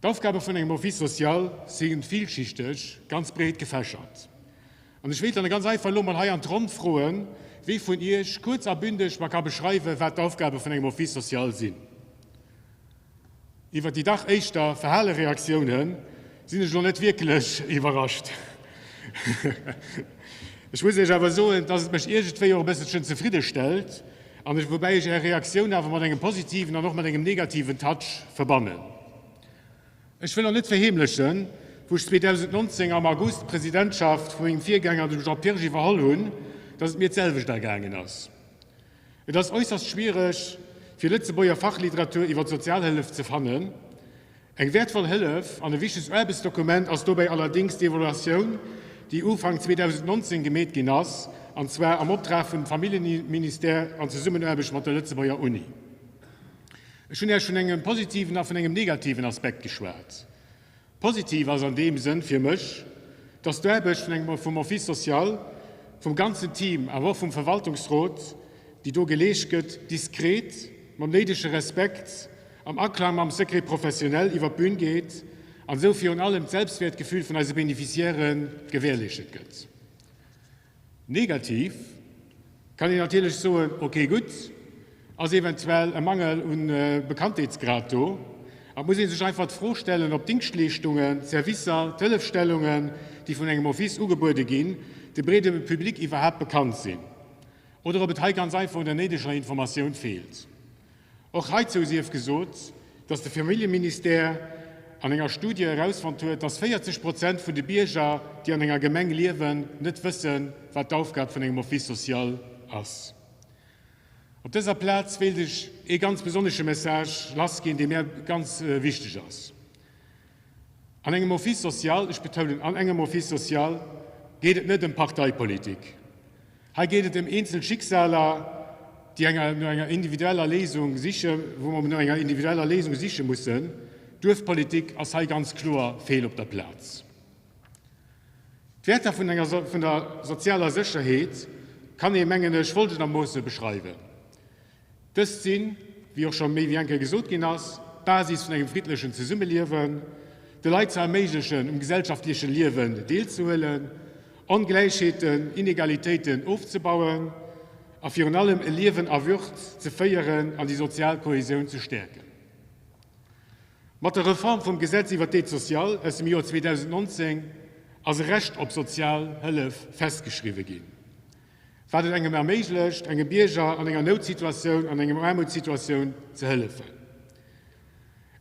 D'Aufgabe vun engem Office social si villschichteg, ganz breet gefächert. An ech wéilt dann ganz einfach elo mol hei an d'Ronn froen, wee vun Iech kuerz a bündeg mer ka beschreiwen, wat d'Aufgabe vun engem Office social sinn. Iwwert déi dach éischter verhale Reaktioune sinn ech elo net wierklech iwwerrascht. Ech muss Iech awer soen, dass et mech iergendwéi och e bësselchen zefridde stellt, an ech, woubäi ech Är Reaktioun awer mat engem positiven an och mat engem negativen Touch verbannen. Ech wëll och net verheemlechen, wou ech 2019 am August d'Presidentschaft vu mengem Virgänger, dem Jean Pirsch, iwwerholl hunn, dass et mir d'selwecht ergaangen ass. Et ass äusserst schwiereg, fir Lëtzebuerger Fachliteratur iwwer d'Sozialhëllef ze fannen. Eng wäertvoll Hëllef an e wichtegt Aarbechtsdokument ass dobäi allerdéngs d'Evaluatioun, déi Ufank 2019 gemeet ginn ass, an zwar am Optrag vum Familljeministère an Zesummenaarbecht mat der Lëtzebuerger Uni. Ech hunn Iech vun engem positiven a vun engem negativen Aspekt geschwat. Positiv ass an deem Sënn fir mech, dass d'Aarbecht vun engem vum Office social, vum ganzen Team, awer och vum Verwaltungsrot, déi do geleescht gëtt, diskret, mam néidege Respekt, am Aklang mam Secret professionnel iwwer d'Bün geet an esou virun allem d'Selbstwäertgefühl vun eise Bénéficiairë gewährleeschet gëtt. Negativ kann een natierlech soen, ok gutt, ass eventuell e Mangel un Bekanntheetsgrad do. A et muss ee sech einfach d'Fro stellen, ob d'Dingschtleeschtungen, d'Servicer, d'Hëllefstellungen, déi vun engem Office ugebuede ginn, dem breede Public iwwerhaapt bekannt sinn oder ob et hei ganz einfach un der néideger Informatioun feelt. Och heizou sief gesot, dass de Familljeministère an enger Studie erausfonnt huet, dass 40 Prozent vun de Bierger, déi an enger Gemeng liewen, net wëssen, wat d'Aufgab vun engem Office social ass. Op dëser Plaz wéilt ech ee ganz besonnesche Message lassginn, dee mär ganz wichteg ass. An engem Office social, ech betounen, an engem Office social, geet et net ëm Parteipolitik. Hei geet et ëm eenzel Schicksaler, déi enger no enger individueller Léisung siche, wou mer no enger individueller Léisung siche mussen. Duerfpolitik ass hei ganz kloer fehl op der Plaz. D'Wäerter vun enger vun der sozialer Sécherheet kann ee, mengen ech, folgendermoosse beschreiwen. Dëst sinn, wéi och scho méi wéi eng Kéier gesot ginn ass, d'Basis vun engem friddlechen Zesummeliewen, de Leit ze erméiglechen, um gesellschaftleche Liewen deelzehuelen, Ongläichheeten, Inegalitéiten ofzebauen a virun allem e Liewen a Würd ze féieren an déi sozial Kohesioun ze stäerken. Mat der Reform vum Gesetz iwwert d'Aide sociale aus dem Joer 2019 ass e Recht op sozial Hëllef festgeschriwwe ginn. Wat et engem erméiglecht, engem Bierger an enger Noutsituatioun, an engem Aarmutssituatioun ze hëllefen.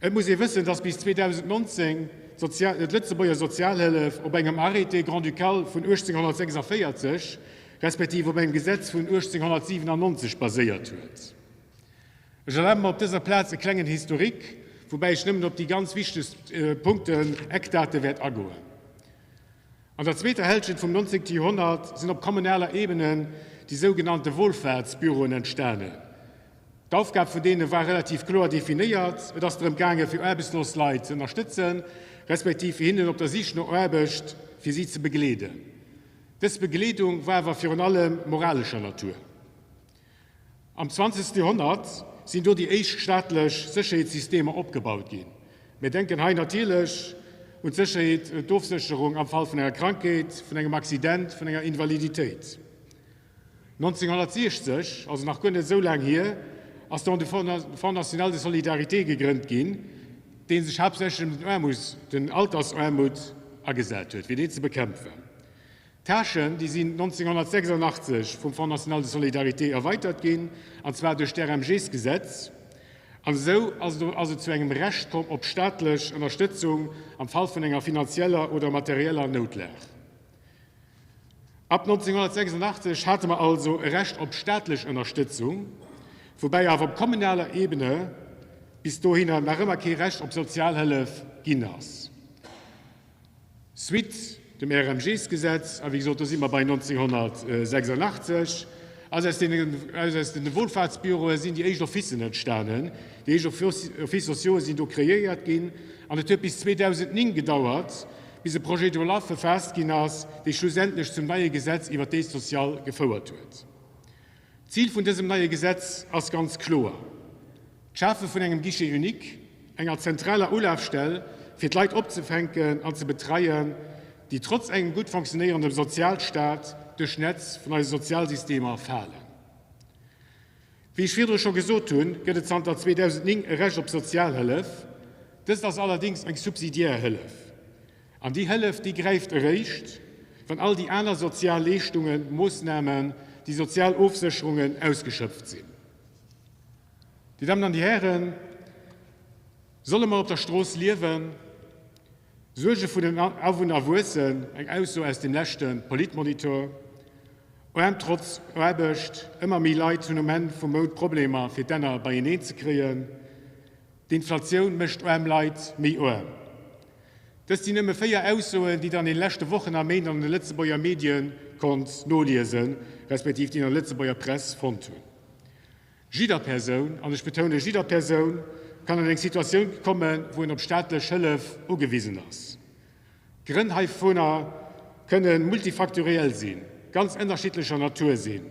Et muss ee wëssen, dass bis 2019 d'Lëtzebuerger Sozialhëllef op engem Arrêté grand-ducal vun 1846 respektiv op engem Gesetz vun 1897 baséiert huet. Ech erlabe mer op dëser Plaz e klengen Historique, woubäi ech nëmmen op déi ganz wichtegst Punkten, Eckdate wäert agoen. An der zweeter Hälschent vum 19. Joerhonnert sinn op kommunaler Ebene déi sougenannte Wohlfahrtsbüroen entstanen. D'Aufgab vun deene war relativ kloer definéiert, Et ass drëm gaange fir aarbechtslos Leit ze ënnerstëtzen, respektiv fir hinnen op der Sich no Aarbecht, fir si ze begleeden. Dës Begleedung war awer virun allem moralescher Natur. Am zwanzegste Joerhonnert sinn do déi éischt staatlech Sécherheetssystemer opgebaut ginn. Mir denken hei natierlech un d'Sécherheet, d'Ofsécherung am Fall vun enger Krankheet, vun engem Accident, vun enger Invaliditéit. 1960, also nach guer net esou laang hier, ass dann de Fonds national de solidarité gegrënnt ginn, dee sech haaptsächlech ëm den Aarmuts, den Altersaarmut agesat huet, fir deen ze bekämpfen. D'Tâchen, déi sinn 1986 vum Fonds national de solidarité erweitert ginn, an zwar duerch d'RMG-s-Gesetz. An esou ass et ass et zu engem Recht komm op staatlech Ënnerstëtzung am Fall vun enger finanzieller oder materieller Noutlag. Ab 1986 hate mer also e Recht op staatlech Ënnerstëtzung, woubäi awer op kommunaler Ebene bis dohinner nach ëmmer kee Recht op Sozialhëllef ginn ass. Suite dem RMG-s-Gesetz, a wéi gesot, do si mer bei 1986, ass aus deenen, aus den Wohlfahrtsbüroe sinn déi éischt Officen entstanen, déi éischt Offices sociaux sinn do kreéiert ginn, an et huet bis 2009 gedauert, bis e Projet de loi verfaasst ginn ass, dee schlussendlech zum neie Gesetz iwwert d'Aide sociale gefouert huet. D'Zil vun dësem neie Gesetz ass ganz kloer, d'Schafe vun engem Guichet unique, enger zentraler Ulafstell, fir d'Leit opzefänken an ze betreien, déi trotz engem gutt fonctionnéierendem Sozialstaat duerch d'Netz vun eise Sozialsystemer falen. Wéi ech virdru scho gesot hunn, gëtt et zanter 2009 e Recht op Sozialhëllef. Dëst ass allerdéngs eng subsidiär Hëllef. An déi Hëllef, déi gräift eréischt, wann all déi aner sozial Leeschtungen, Moossnamen, déi sozial Ofsécherungen ausgeschöpft sinn. Dir Dammen an Dir Hären, solle mer op der Strooss liewen? Suerge vun den Awunner wuessen, eng Ausso aus dem leschte Politmonitor. Aarm trotz Aarbecht, ëmmer méi Leit hunn um Enn vum Mount Problemer fir d'Enner beieneen ze kréien. D'Inflatioun mécht aarm Leit méi aarm. Dëst sinn nëmme 4 Aussoen, déi Der an den leschte Wochen a Méint an de Lëtzebuerger Medie konnt noliesen, respektiv déi an der Lëtzebuerger Press fonnt hunn. Jidder Persoun, an ech betoune jidder Persoun, kann an eng Situatioun kommen, wou en op staatlech Hëllef ugewisen ass. D'Grënn heivunner kënne multifaktoriell sinn, ganz ënnerschiddlecher Natur sinn.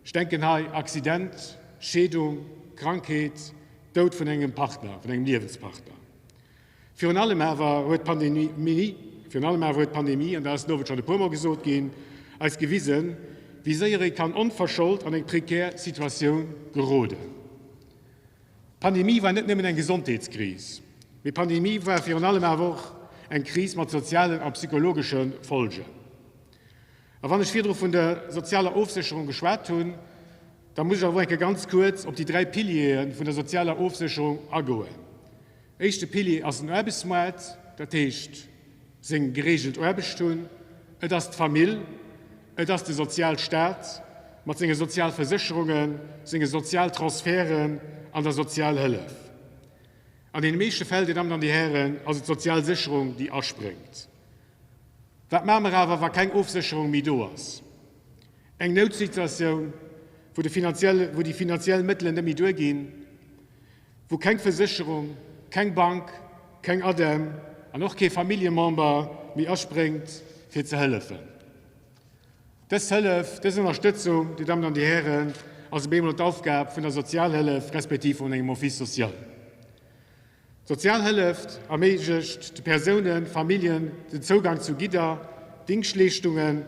Ech denken hei Accident, Scheedung, Krankheet, Doud vun engem Partner, vun engem Liewenspartner. Virun allem awer huet d'Pandemie, virun allem awer huet d'Pandemie, an dat ass den Owend schonn e puermol gesot ginn, eis gewisen, wéi séier ee kann onverschold an eng prekär Situatioun geroden. D'Pandemie war net nëmmen eng Gesondheetskris, mee d'Pandemie war virun allem awer och eng Kris mat sozialen a psychologesche Folgen. A wann ech virdru vun der sozialer Ofsécherung geschwat hunn, da muss ech awer och eng Kéier ganz kuerz op déi dräi Piliere vun der sozialer Ofsécherung agoen. Éischte Pilier ass den Aarbechtsmoart, dat heescht seng gereegelt Aarbecht hunn. Et ass d'Famill, et ass de Sozialstaat mat senge Sozialversécherungen, senge Sozialtransferten an der Sozialhëllef. An deene meeschte Fäll, Dir Dammen an Dir Hären, ass et d'Sozialsécherung, déi aspréngt. Wat maache mer awer, wa keng Ofsécherung méi do ass? Eng Noutsituatioun, wou déi finanziell Mëttelen net méi duerginn? wou keng Versécherung, keng Bank, keng ADEM an och kee Familljemember méi aspréngt, fir ze hëllefen. Dës Hëllef, dës Ënnerstëtzung, Dir Dammen an Dir Hären, ass op eemol d'Aufgab vun der Sozialhëllef respektiv vun engem Office social. D'Sozialhëllef erméiglecht de Persounen, Familljen den Zougang zu Gidder, Dingschtleeschtungen,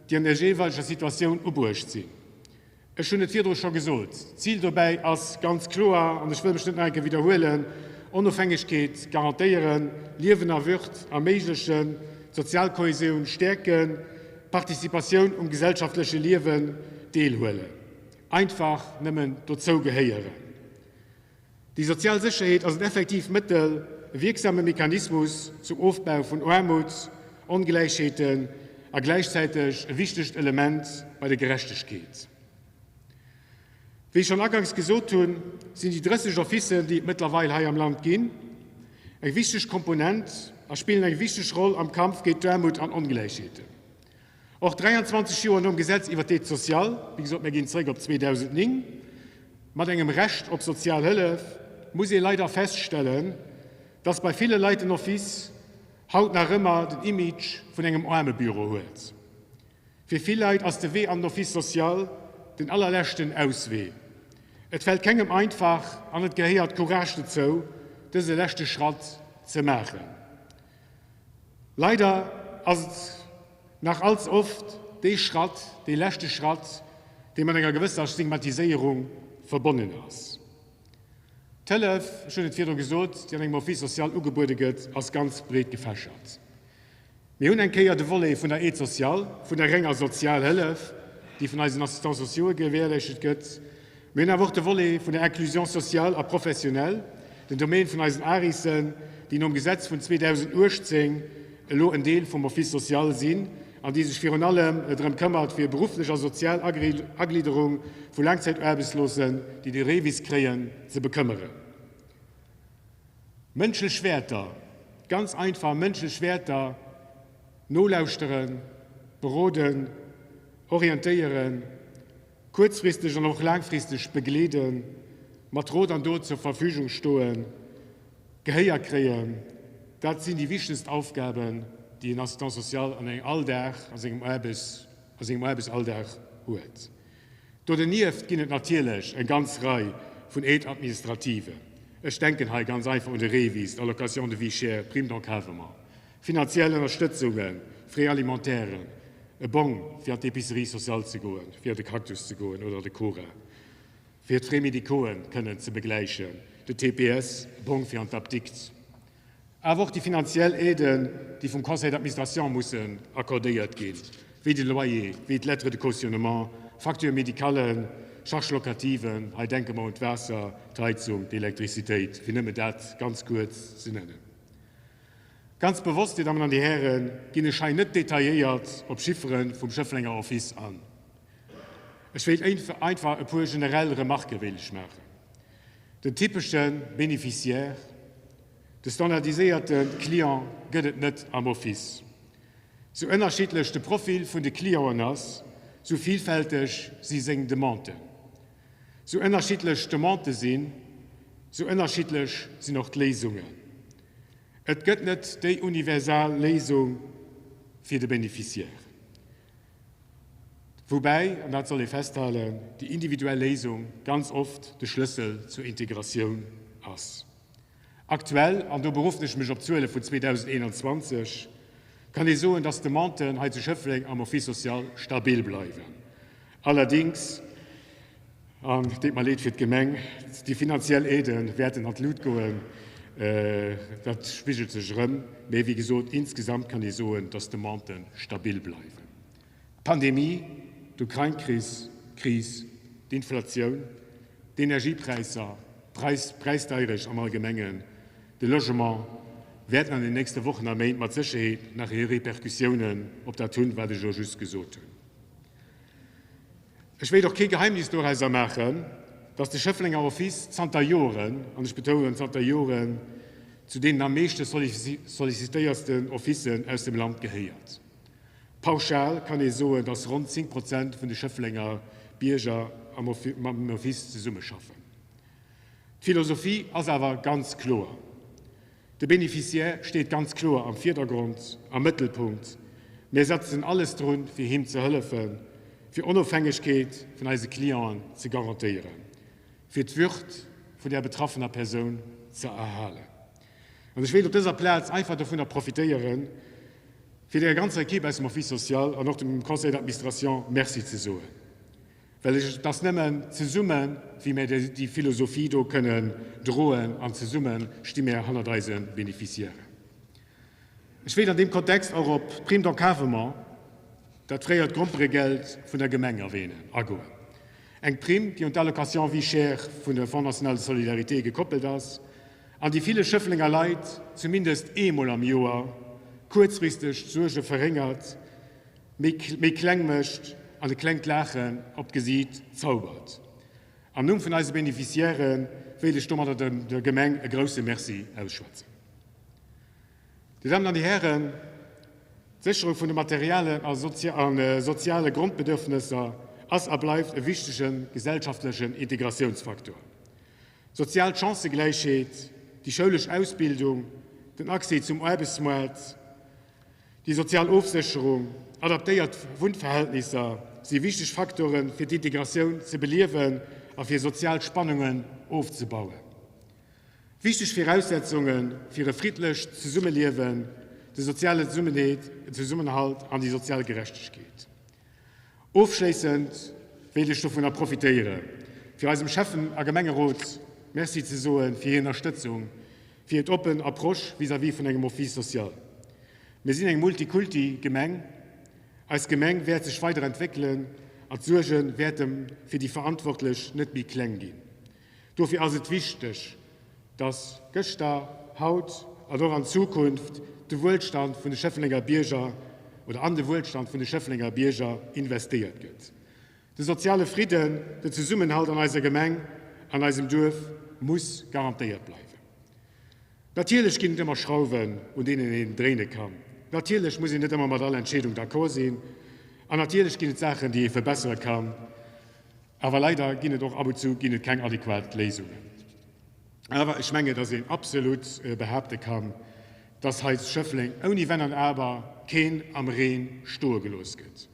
déi an der jeeweileger Situatioun ubruecht sinn. Ech hunn et virdru scho gesot, d'Zil dobäi ass ganz kloer, an ech wëll mech net nach eng Kéier widderhuelen, Onofhängegkeet garantéieren, Liewen a Würd erméiglechen, d'sozial Kohäsioun stäerken, Participatioun um gesellschaftleche Liewen deelhuelen, einfach nëmmen dozou gehéieren. Déi sozial Sécherheet ass en effektiivt Mëttel, e wierksame Mechanismus zum Ofbau vun Aarmut, Ongläichheeten a gläichzäiteg e wichtegt Element bei der Gerechtegkeet. Wéi ech schonn aganks gesot hunn, sinn déi 30 Officen, déi et mëttlerweil hei am Land ginn, eng wichteg Komponent a spillen eng wichteg Roll am Kampf géint d'Aarmut an Ongläichheeten. Och 23 Joer nom Gesetz iwwer d'Aide sociale, wéi gesot, mir ginn zréck op 2009, mat engem Recht op sozial Hëllef, muss ee leider feststellen, dass bei ville Leit den Office haut nach ëmmer den Image vun engem Aarmebüro huet. Fir vill Leit ass de Wee an den Office social den allerleschten Auswee. Et fält kengem einfach an et gehéiert Courage dozou, dëse leschte Schratt ze maachen. Leider ass et nach allze oft dee Schratt, dee leschte Schratt, dee mat enger gewësser Stigmatiséierung verbonnen ass. D'Hëllef, ech hunn et virdru gesot, déi an engem Office social ugebuede gëtt, ass ganz breet gefächert. Mir hunn eng Kéier de Volet vun der Aide sociale, vun der renger Sozialhëllef, déi vun eisen Assistants sociaux'e gewährleeschtet gëtt. Mir hunn awer och de Volet vun der Inclusion sociale a professionnelle, den Domaine vun eisen ARISen, déi nom Gesetz vun 2018 elo en Deel vum Office social sinn an déi sech virun allem drëm këmmert, fir berufflech a sozial Aglidderung vu Laangzäitaarbechtslosen, déi de REVIS kréien, ze bekëmmeren. Mënschlech Wäerter, ganz einfach mënschlech Wäerter, nolauschteren, beroden, orientéieren, kuerzfristeg an och laangfristeg begleeden, mat Rot an Dot zur Verfügung stoen, Gehéier kréien, dat sinn déi wichtegst Aufgaben, déi en Assistant social an engem Alldag, a sengem Aarbechts, a sengem Aarbechtsalldag huet. Do dernieft ginn et natierlech eng ganz Rei vun Aides administratives. Ech denken hei ganz einfach un de REVIS, d'Allocation de vie chère, d'Prime d'encadrement, finanziell Ënnerstëtzungen, Frais alimentaires, e Bong fir an d'Épicerie sociale ze goen, fir an de Cactus ze goen oder an de Cora, fir d'Frais médicauxen kënnen ze begläichen, de TPS, e Bong fir an d'Apdikt. Awer och déi finanziell Aiden, déi vum Conseil d'administration mussen accordéiert ginn, wéi de Loyer, wéi d'Lettre de cautionnement, Factures médicales, Charges locatives, hei denke mer un d'Waasser, d'Heizung, d'Elektrizitéit, fir nëmme dat ganz kuerz ze nennen. Ganz bewosst, Dir Dammen an Dir Hären, ginn ech hei net detailléiert op d'Chiffere vum Schëfflenger Office an. Ech wéilt einfach e puer generell Remarquë wéilt ech maachen. Den typesche Bénéficiaire, de standardiséierte Client gëtt et net am Office. Sou ënnerschiddlech de Profil vun de Clienten ass, sou vilfälteg si seng Demanden. Sou ënnerschiddlech d'Demandë sinn, sou ënnerschiddlech sinn och d'Léisungen. Et gëtt net déi universal Léisung fir de Bénéficiaire. Woubäi, an dat soll ee festhalen, déi individuell Léisung ganz oft de Schlëssel zur Integratioun ass. Aktuell, an do beruffen ech mech op d'Zuele vun 2021, kann ee soen, dass d'Demanden hei zu Schëffleng am Office social stabil bleiwen. Allerdings, an et deet mer leed fir d'Gemeng, déi finanziell Aidë wäerten an d'Lut goen, dat spigelt sech erëm. Mee wéi gesot, insgesamt kann ee soen, dass d'Demanden stabil bleiwen. D'Pandemie, d'Ukrain-Kris, Kris, d'Inflatioun, d'Energiepräisser, d'Präisdeierecht am Allgemengen, de Logement wäerten an den nächste Wochen a Méint mat Sécherheet nach hir Repercussiounen op dat hunn, wat ech elo just gesot hunn. Ech wéilt och kee Geheimnis dorauser maachen, dass de Schëfflenger Office zanter Joren, an ech betounen zanter Joren, zu deenen am meeschte sollicitéiertsten Officen aus dem Land gehéiert. Pauschal kann ee soen, datt ronn 10 Prozent vun de Schëfflenger Bierger mam Office zesummeschaffen. D'Philosophie ass awer ganz kloer, De Beneficiaire steet ganz kloer am Virdergrond, am Mëttelpunkt. Mir setzen alles drun, fir him ze hëllefen, fir Onofhängegkeet vun eise Clienten ze garantéieren, fir d'Würd vun där betraffener Persoun ze erhalen. An ech wéilt op dëser Plaz einfach dovunner profitéieren, fir der ganzer Equipe aus dem Office social an och dem Conseil d'administration Merci ze soen, well et ass nëmmen zesummen, wéi mir déi Philosophie do kënnen droen an zesumme sti mir hannert eise Bénéficiairen. Ech wéilt an deem Kontext och op d'Prime d'encadrement, dat fréiert Gromperegeld vun der Gemeng erwähnen, agoen. Eng Prime, déi un d'Allocation vie chère vun der Fonds national de solidarité gekoppelt ass, an déi ville Schëfflenger Leit zumindest eemol am Joer kuerzfristeg d'Suerge verréngert, méi kleng mécht an e klengt Laachen op d'Gesiit zaubert. Am Numm vun eise Beneficiairë wéilt ech domadder der Gemeng e grousse Merci ausschwätzen. Dir Dammen an Dir Hären, d'Sécherung vun de materialen a soziale Grondbedürfnesser ass a bleift e wichtege gesellschaftlechen Integratiounsfaktor. D'sozial Chancëgläichheet, déi schoulesch Ausbildung, den Accès zum Aarbechtsmoart, déi sozial Ofsécherung, adaptéiert Wunnverhältnisser si wichteg Faktoren, fir d'Integratioun ze beliewen a fir sozial Spannungen ofzebauen. Wichteg Viraussetzunge fir e friddlecht Zesummeliewen, de soziale Zesummenhalt an déi sozial Gerechtegkeet. Ofschléissend wéilt ech dovunner profitéiere fir eisem Schäffen a Gemengerot Merci ze soe fir hir Ënnerstëtzung, fir hiert oppen Approche vis-à-vis vun engem Office social. Mir sinn eng Multikulti Gemeng. Eis Gemeng wäert sech weider entwéckelen an d'Suerge wäerte fir déi Verantwortlech net méi kleng ginn. Dofir ass et wichteg, dass gëschter, haut an och an Zukunft de Wuelstand vun de Schëfflenger Bierger oder an de Wuelstand vun de Schëfflenger Bierger investéiert gëtt. De soziale Fridden, den Zesummenhalt an eiser Gemeng, an eisem Duerf muss garantéiert bleiwen. Natierlech ginn et ëmmer Schrauwen, un deenen een dréine kann. Natierlech muss een net ëmmer mat all Entscheedung d'accord sinn. An natierlech ginn et Saachen, déi ee verbessere kann. Awer leider ginn et och ab und zu ginn et keng adequat Léisungen. Awer ech menge, dass een absolut behaapte kann, dass hei zu Schëffleng ouni Wenn an Aber keen am Reen stoe gelooss gëtt.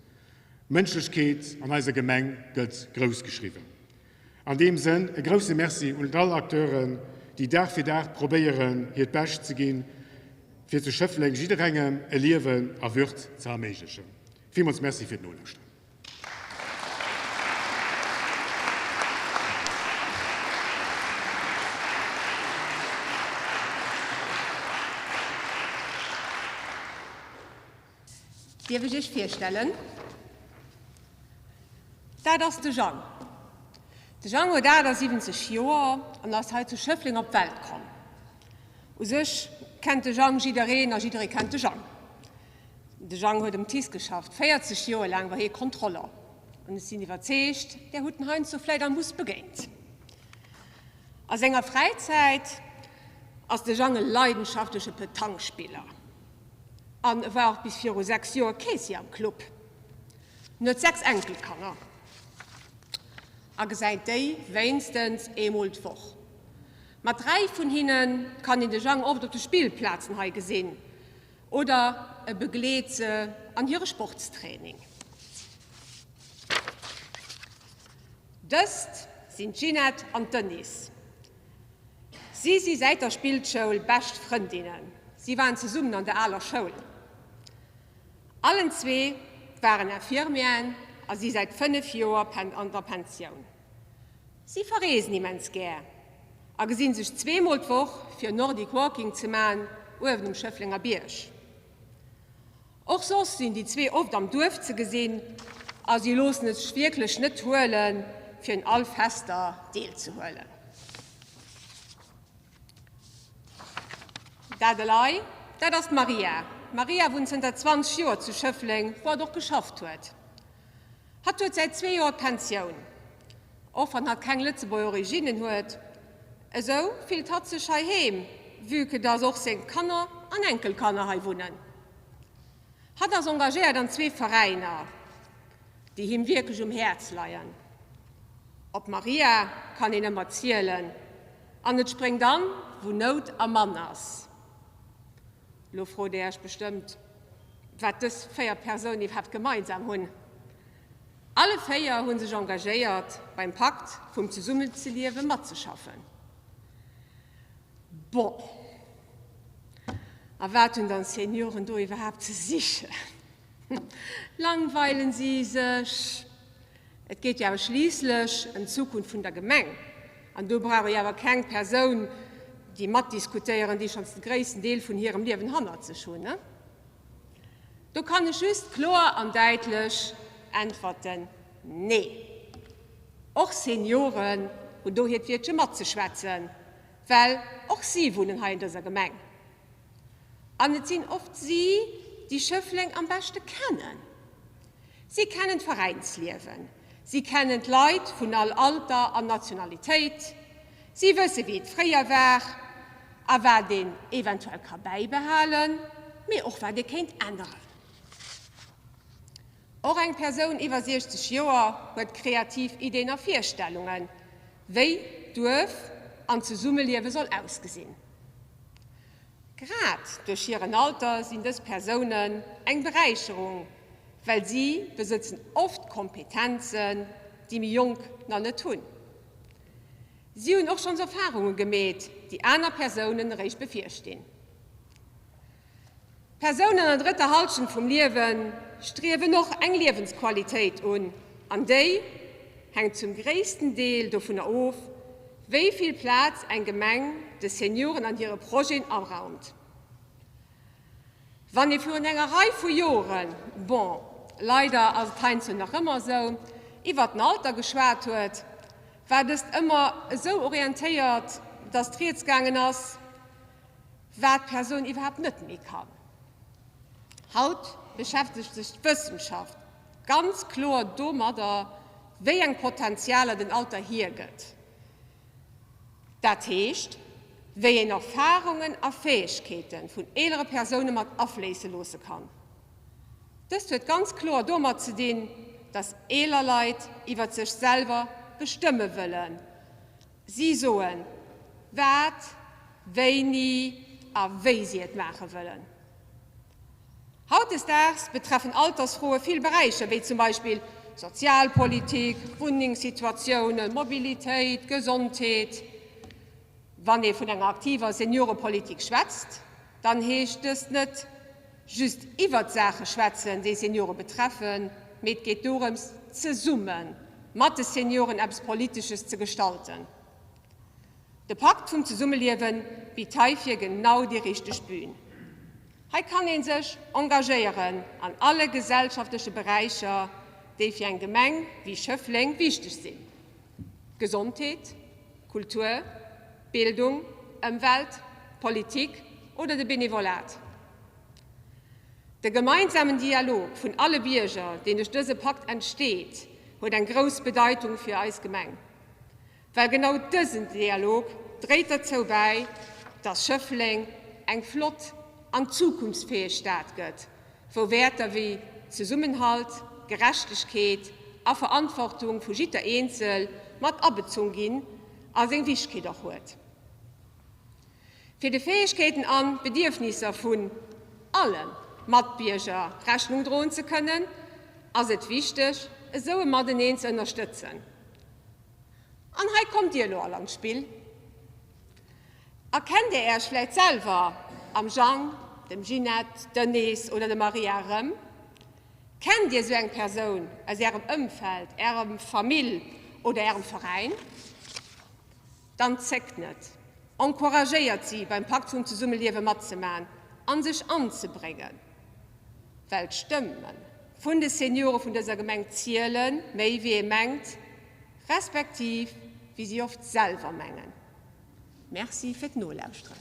Mënschlechkeet an eiser Gemeng gëtt grouss geschriwwen. An deem Sënn e grousse Merci un all Acteuren, déi Dag fir Dag probéieren, hiert Bescht ze ginn, fir zu Schëffleng jidderengem e Liewen a Würd ze erméiglechen. Villmools Merci fir d'Nolauschteren. Dierf ech Iech virstellen? Dat ass de Jang. De Jang huet 78 Joer an ass hei zu Schëffleng op d'Welt komm. U sech kennt de Jang jiddereen a jidderee kennt de Jang. De Jang huet um TICE geschafft, 40 Joer laang war hie Kontroller. An ech sinn iwwerzeegt, där hutt en heiansdo vläit am Bus begéint. A senger Fräizäit ass de Jang e leidenschaftleche Petanque-Spiller. An e war och bis viru 6 Joer Keessier am Club. En huet 6 Enkelkanner a gesäit déi wéinstens eemol d'Woch. Mat 3 vun hinne kann een de Jang oft op de Spillplazen hei gesinn oder e begleet se an hire Sportstraining. Dëst sinn d'Ginette an d'Denise. Si si säit der Spillschoul bescht Frëndinnen. Si waren zesummen an der aler Schoul. Allen zwee waren Infirmieren a si säit 5 Joer an der Pensioun. Si verreesen immens gär a gesinn sech zweemol d'Woch fir Nordic Walking ze man uewen um Schëfflenger Bierg. Och soss sinn déi zwee oft am Duerf ze gesinn a si loossen et sech wierklech net huelen, fir un all Fester deelzehuelen. Dat elei, dat ass d'Maria. D'Maria wunnt zënter 20 Joer zu Schëffleng, wou hatt och geschafft huet. Hatt huet säit zwee Joer d'Pensioun. Och wann hatt keng Lëtzebuerger Originnen huet, esou fillt hatt sech hei heem, vue que dass och seng Kanner an Enkelkanner hei wunnen. Hatt ass engagéiert an zwee Veräiner, déi him wierklech um Häerz leien. Op d'Maria kann een ëmmer zielen an et spréngt an, wou Nout am Mann ass. Lo frot Dir Iech bestëmmt, wat dës 4 Persounen iwwerhaapt gemeinsam hunn. Alle 4 hu sech engagéiert, beim Pakt vum Zesummezeliewe matzeschaffen. Bon, a wat hunn dann d'Senioren do iwwerhaapt ze sichen? Langweilen si sech? Et geet jo awer schliisslech ëm d'Zukunft vun der Gemeng. An do brauch ee awer keng Persoun, déi matdiskutéieren, déi schonns de gréissten Deel vun hirem Liewen hannert sech hunn. Do kann ech just kloer an däitlech äntwerten, Nee! Och Senioren hunn do hiert Wiertche matzeschwätzen, well och si wunnen hei an dëser Gemeng. An et sinn oft si, déi Schëffleng am beschte kennen. Si kennen d'Veräinsliewen, si kennen d'Leit vun all Alter an Nationalitéit, si wësse wéi et fréier war a wat een eventuell ka bäibehalen, mee och wat ee kéint änneren. Och eng Persoun iwwer 60 Joer huet kreativ Ideen a Virstellungen, wéi d'Duerf an d'Zesummeliewe soll ausgesinn. Grad duerch hiren Alter sinn dës Persounen eng Beräicherung, well si besëtzen oft Kompetenzen, déi méi Jonk nach net hunn. Si hunn och schonns Erfarunge gemeet, déi aner Persounen eréischt bevirstinn. Persounen an der drëtter Hallschent vum Liewe striewen och eng Liewensqualitéit un, an déi hänkt zum gréissten Deel dovunner of, wéi vill Plaz eng Gemeng de Senioren an hire Projeten araumt. Wann ee virun enger Rei vu Joren, bon, leider ass et heiansdo nach ëmmer esou, iwwert den Alter geschwat huet, war dëst ëmmer esou orientéiert, datt rieds gaangen ass, wat d'Persoun iwwerhaapt net méi kann. Haut beschäftegt sech d'Wëssenschaft ganz kloer domadder, wéi eng Potenzialer den Alter hiergëtt. Dat heescht, wéi een Erfarungen a Fäegkeete vun eelere Persoune mat afléisse loosse kann. Dëst huet ganz kloer domat ze dinn, dass eeler Leit iwwer sech selwer bestëmme wëllen. Si soen, wat, wéini a wéi si et maache wëllen. Hautdesdaags betreffen Altersfroe vill Beräicher, wéi zum Beispill Sozialpolitik, Wunnengssituatiounen, Mobilitéit, Gesondheet. Wann ee vun enger aktiver Seniorepolitik schwätzt, dann heescht dëst net just iwwert Saache schwätzen, déi Seniore betreffen, mee et geet dorëms, zesumme mat de Senioren eppes Politesches ze gestalten. De Pakt vum Zesummeliewe bitt heifir genau déi richteg Bühn. Hei kann ee sech engagéieren an alle gesellschaftleche Beräicher, déi fir eng Gemeng wéi Schëffleng wichteg sinn, Gesondheet, Kultur, Bildung, Ëmwelt, Politik oder de Benevolat. De gemeinsamen Dialog vun alle Bierger, deen duerch dëse Pakt entsteet, huet eng grouss Bedeitung fir eis Gemeng. Well genau dësen Dialog dréit derzou bäi, dass Schëffleng eng flott an zukunftsfäeg Stad gëtt, wou Wäerter wéi Zesummenhalt, Gerechtegkeet a Verantwortung vu jiddwer Eenzel mat abezunn ginn a seng Wichtegkeet och huet. Fir de Fäegkeeten an Bedierfnisser vun alle Matbierger Rechnung droen ze kënnen, ass et wichteg, esou e Mateneen ze ënnerstëtzen. An hei kommt Dir elo all an d'Spill. Erkennt Dir Äech vläit selwer am Jang, dem Ginette, Denise oder dem Maria erëm? Kennt Dir esou eng Persoun aus Ärem Ëmfeld, Ärem Famill oder Ärem Veräin? Dann zéckt net, encouragéiert si beim Pakt vum Zesummeliewe matzemaen an sech anzebréngen. Well d'Stëmme vun de Seniore vun dëser Gemeng ziele méi wéi ee mengt, respektiv wéi si oft selwer mengen. Merci fir d'Nolauschteren.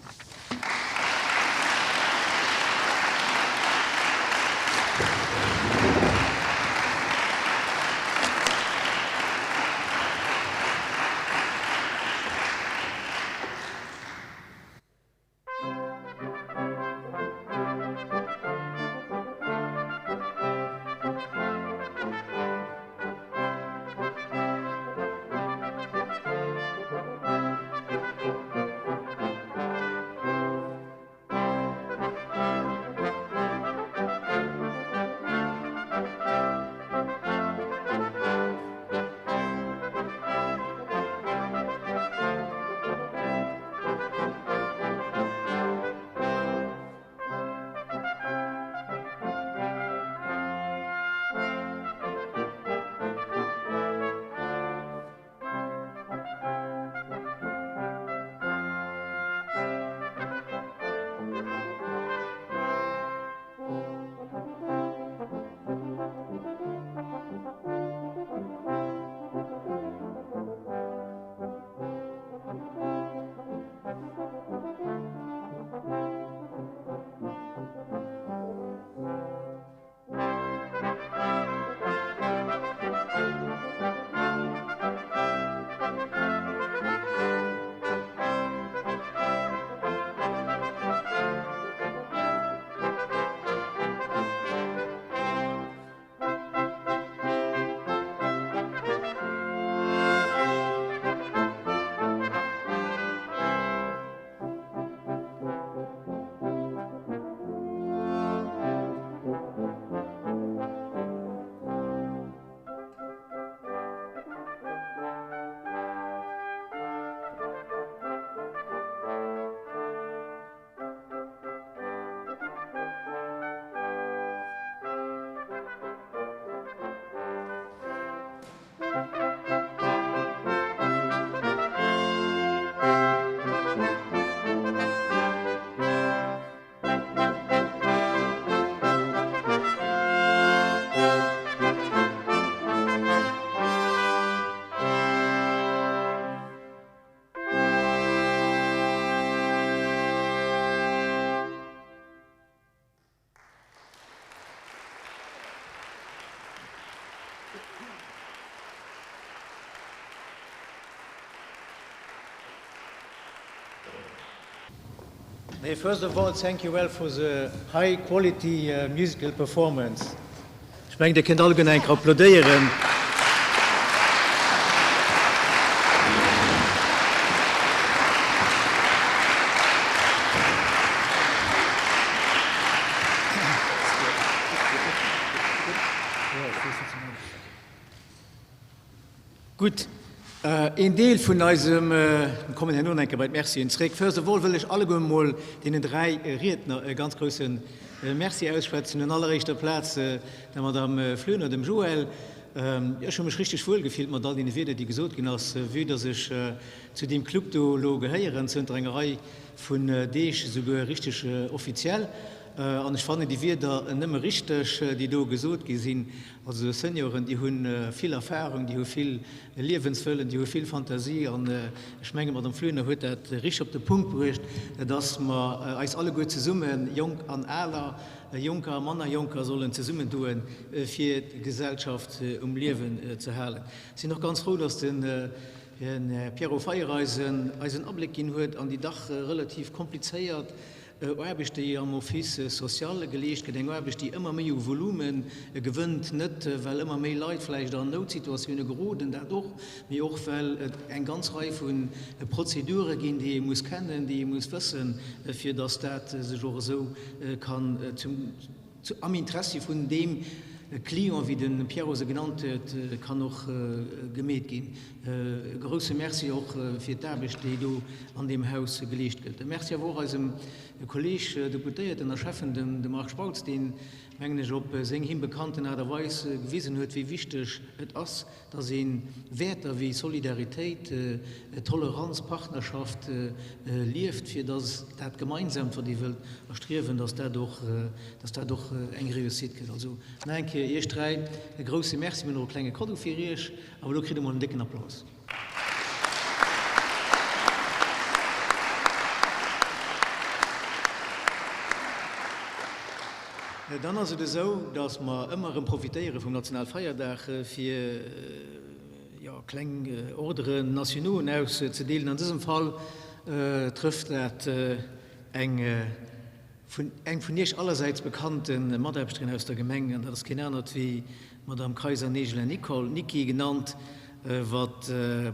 May first of all thank you well for the high quality musical performance. Ech mengen, Dir kënnt alleguer nach eng Kéier applaudéieren. Gutt, een Deel vun eisem, mir kommen herno nach eng Kéier bei d'Mercien zréck. First of all wëll ech alleguer emol deenen dräi Riedner e ganz grousse Merci ausschwätzen. Un alleréischter Plaz der Madame Floener, dem Joël. Ech hu mech richteg wuel gefillt mat all deene Wierder, déi gesot ginn ass, vue dass ech zu deem Club do elo gehéieren, zënter enger Rei vun Deeg esouguer richteg offiziell. An ech fannen déi Wierder nëmme richteg, déi do gesot gi sinn. Also Senioren, déi hu vill Erfahrung, déi hu vill Liewenswëllen, déi hu vill Fantasie. An ech mengen, d'Madame Floener huet dat richteg op de Punkt bruecht, dass mer eis alleguer zesummen, Jonk an Aler, Jonker a manner Jonker, sollen zesummendoen, fir d'Gesellschaft um Liewen ze halen. Ech sinn och ganz frou, dass den Här Pierrot Feiereisen eis en Abléck ginn huet an déi dach relativ komplizéiert Aarbecht, déi am Office social geleescht gëtt, eng Aarbecht, déi ëmmer méi u Volume gewënnt, net well ëmmer méi Leit vläicht an Noutsituatioune geroden, dat och, mee och well et eng ganz Rei vu Prozedure ginn, déi ee muss kennen, déi ee muss wëssen, fir datt dat sech och esou kann zum Am Interessi vun deem Client, wéi de Pierrot se genannt huet, kann och gemeet ginn. E grousse Merci och fir d'Aarbecht, déi do an deem Haus geleescht gëtt. E Merci awer och eisem Kolleeg Deputéierten a Schäffen, dem Marc Spautz, deen, mengen ech, op seng him bekannten Aart a Weis gewisen huet, wéi wichteg et ass, dass ee Wäerter wéi Solidaritéit, Toleranz, Partnerschaft lieft, fir dass dat Gemeinsamt, wat ee wëllt erstriewen, dass dat och, dass dat och eng Réussite gëtt. Also nach eng Kéier Iech dräi e grouse Merci. Mir hunn och e klenge Kaddo fir Iech, awer elo kritt Der emol en décken Applaus. Dann ass et esou, datt mer ëmmer erëm profitéiere vum Nationalfeierdag, fir, jo, kleng Ordres nationauxen auszedeelen. An dësem Fall trëfft dat eng vun eng vun Iech allersäits bekannte Mataarbechterin aus der Gemeng, an dat ass keen anert wéi d'Madame Kayser-Negele Nicole, Niki genannt, wat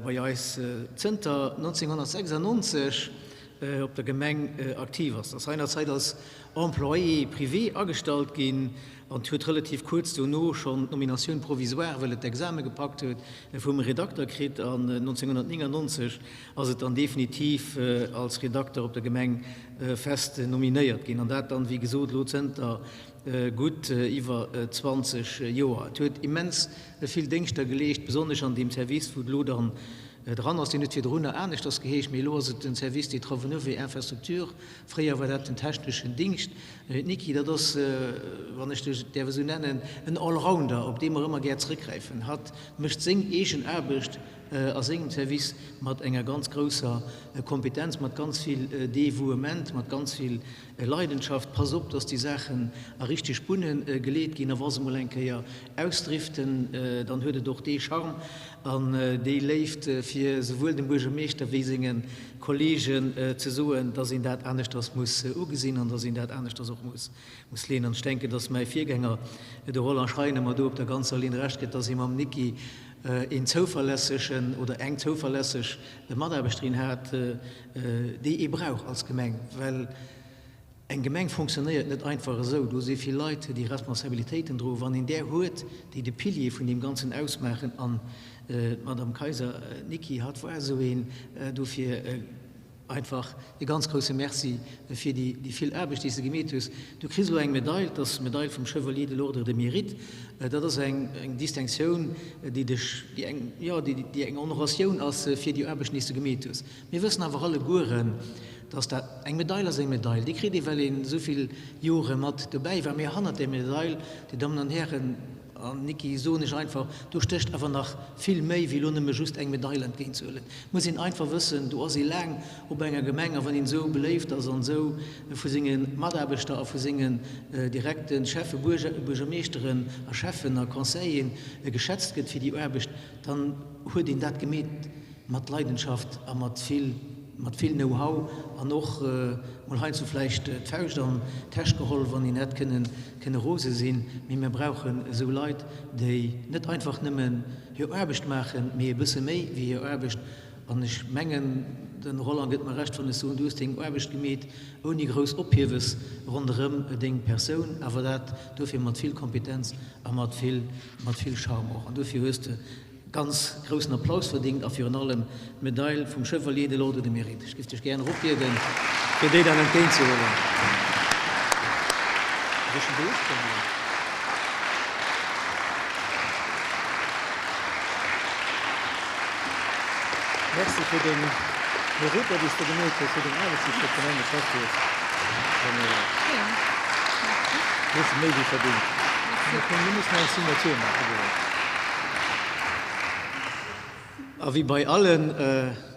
bei eis zënter 1996 op der Gemeng aktiv ass. Ass seinerzeit als Employé privé agestallt ginn an huet relativ kuerz dono schonn d'Nominatioun provisoire, well et d'Exame gepackt huet, vum Redakter kritt an 1999 ass et dann definitiv als Redakter op der Gemeng fest nominéiert ginn an dat dann, wéi gesot, elo zënter gutt iwwer 20 Joer. Et huet immens vill Déngschter geleescht, besonnesch an deem Service, wou et elo dann dran ass. Deen huet virdrunner aneschters geheescht, mee elo ass et den Service des Travaux neufs et Infrastructures. Fréier war dat den techneschen Dingscht. D'Niki, dat ass, wann ech dech däerf esou nennen, en Allrounder, op dee mer ëmmer gär zrëckgräifen. Hatt mécht seng eegen Aarbecht a sengem Service mat enger ganz grousser Kompetenz, mat ganz vill Devouement, mat ganz vill Leidenschaft. Pass op, dass déi Saachen a richteg Bunne geleet ginn, a wa se mol eng Kéier ausdriften, dann huet et och dee Charme an déi Léift, fir souwuel dem Buergermeeschter wéi senge Kollegen ze soen, dass een dat aneschters muss ugesinn an dass een dat aneschters och muss leeën. An ech denken, dass mäi Virgänger, de Roland Schreiner, mer do op der ganzer Linn Recht gëtt, dass ee mam Niki een zouverlässegen oder eng zouverlässeg Mataarbechterin hat, déi ee brauch als Gemeng, well eng Gemeng fonctionnéiert net einfach esou. Do si vill Leit, déi Responsabilitéiten droen. Wann een där huet, déi de Pilier vun deem Ganzen ausmaachen, an d'Madame Kayser, d'Niki, hatt war esou een, dofir einfach e ganz grousse Merci fir déi vill Aarbecht, déi s de gemeet hues. Du kriss elo eng Medail, dat ass d'Medail vum Chevalier de l'Ordre de Mérite. Dat ass eng Distinctioun, déi dech, déi eng, jo, déi eng Honoratioun ass fir déi Aarbecht, déi s de gemeet hues. Mir wëssen awer allegueren, dass dat, eng Medail ass eng Medail, déi kritt ee well een esou vill Jore mat dobäi war, mee hannert där Medail, Dir Dammen an Hären, an Niki, soen ech einfach, do stécht awer nach vill méi wéi elo nëmme just eng Medail entgéintzehuelen. Et muss een einfach wëssen, do ass ee laang op enger Gemeng a wann een esou beléift ass an esou vu senge Mataarbechter a vu sengen direkte Cheffe, Buergermeeschteren a Schäffen a Conseilleren geschätzt gëtt fir déi Aarbecht, dann huet een dat gemeet. Mat Leidenschaft a mat vill. Mat vill Know-how an och mol heiansdo vläicht d'Fauscht an d'Täsch geholl, wann een hätt kënnen kënne rose sinn. Mee mir brauchen esou Leit, déi net einfach nëmmen hir Aarbecht maachen, mee e bësse méi wéi hir Aarbecht. An ech mengen, de Roland gëtt mer Recht, wann ech soen, du hues deng Aarbecht gemeet ouni grouss Ophiewes ronderëm deng Persoun, awer dat dofir mat vill Kompetenz a mat vill, mat vill Charme och. An dofir hues de Ganz groussen Applaus verdingt a virun allem d'Medail vum Chevalier de l'Ordre de Mérite. Ech giff dech gären eropbieden, fir déi dann entgéint ze huelen. Merci fir deng Meritter, déi s de gemeet hues, fir deng Aarbecht, déi s de op d'Gemeng geschafft hues. Hues de méi wéi verdingt. Mir mussen eng Signature maache goen. A wéi bei alle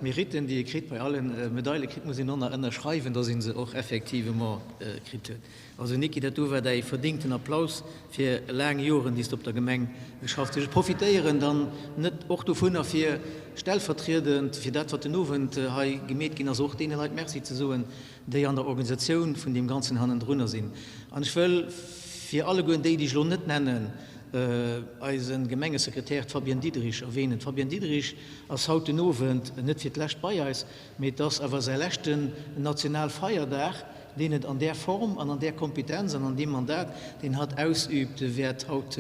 Meritten, déi ee kritt, bei alle Medaile kritt, muss een och nach ënnerschreiwen, dass ee se och effectivement kritt huet. Also Niki, dat do war däi verdingten Applaus fir laang Joren, déi s de op der Gemeng geschafft hues. Ech profitéieren dann net och dovunner, fir stellvertriedend fir dat, wat den Owend hei gemeet ginn ass, och deene Leit Merci ze soen, déi an der Organisatioun vun deem Ganzen hannendrunner sinn. An ech wëll fir allegueren déi, déi ech elo net nennen, eise Gemengesekretär, d'Fabienne Diderich, erwähnen. D'Fabienne Diderich ass haut den Owend net fir d'lescht bei eis, mee et ass awer säi leschten Nationalfeierdag, deen et an där Form an an där Kompetenz an an deem Mandat, deen hatt ausübt, wäert haut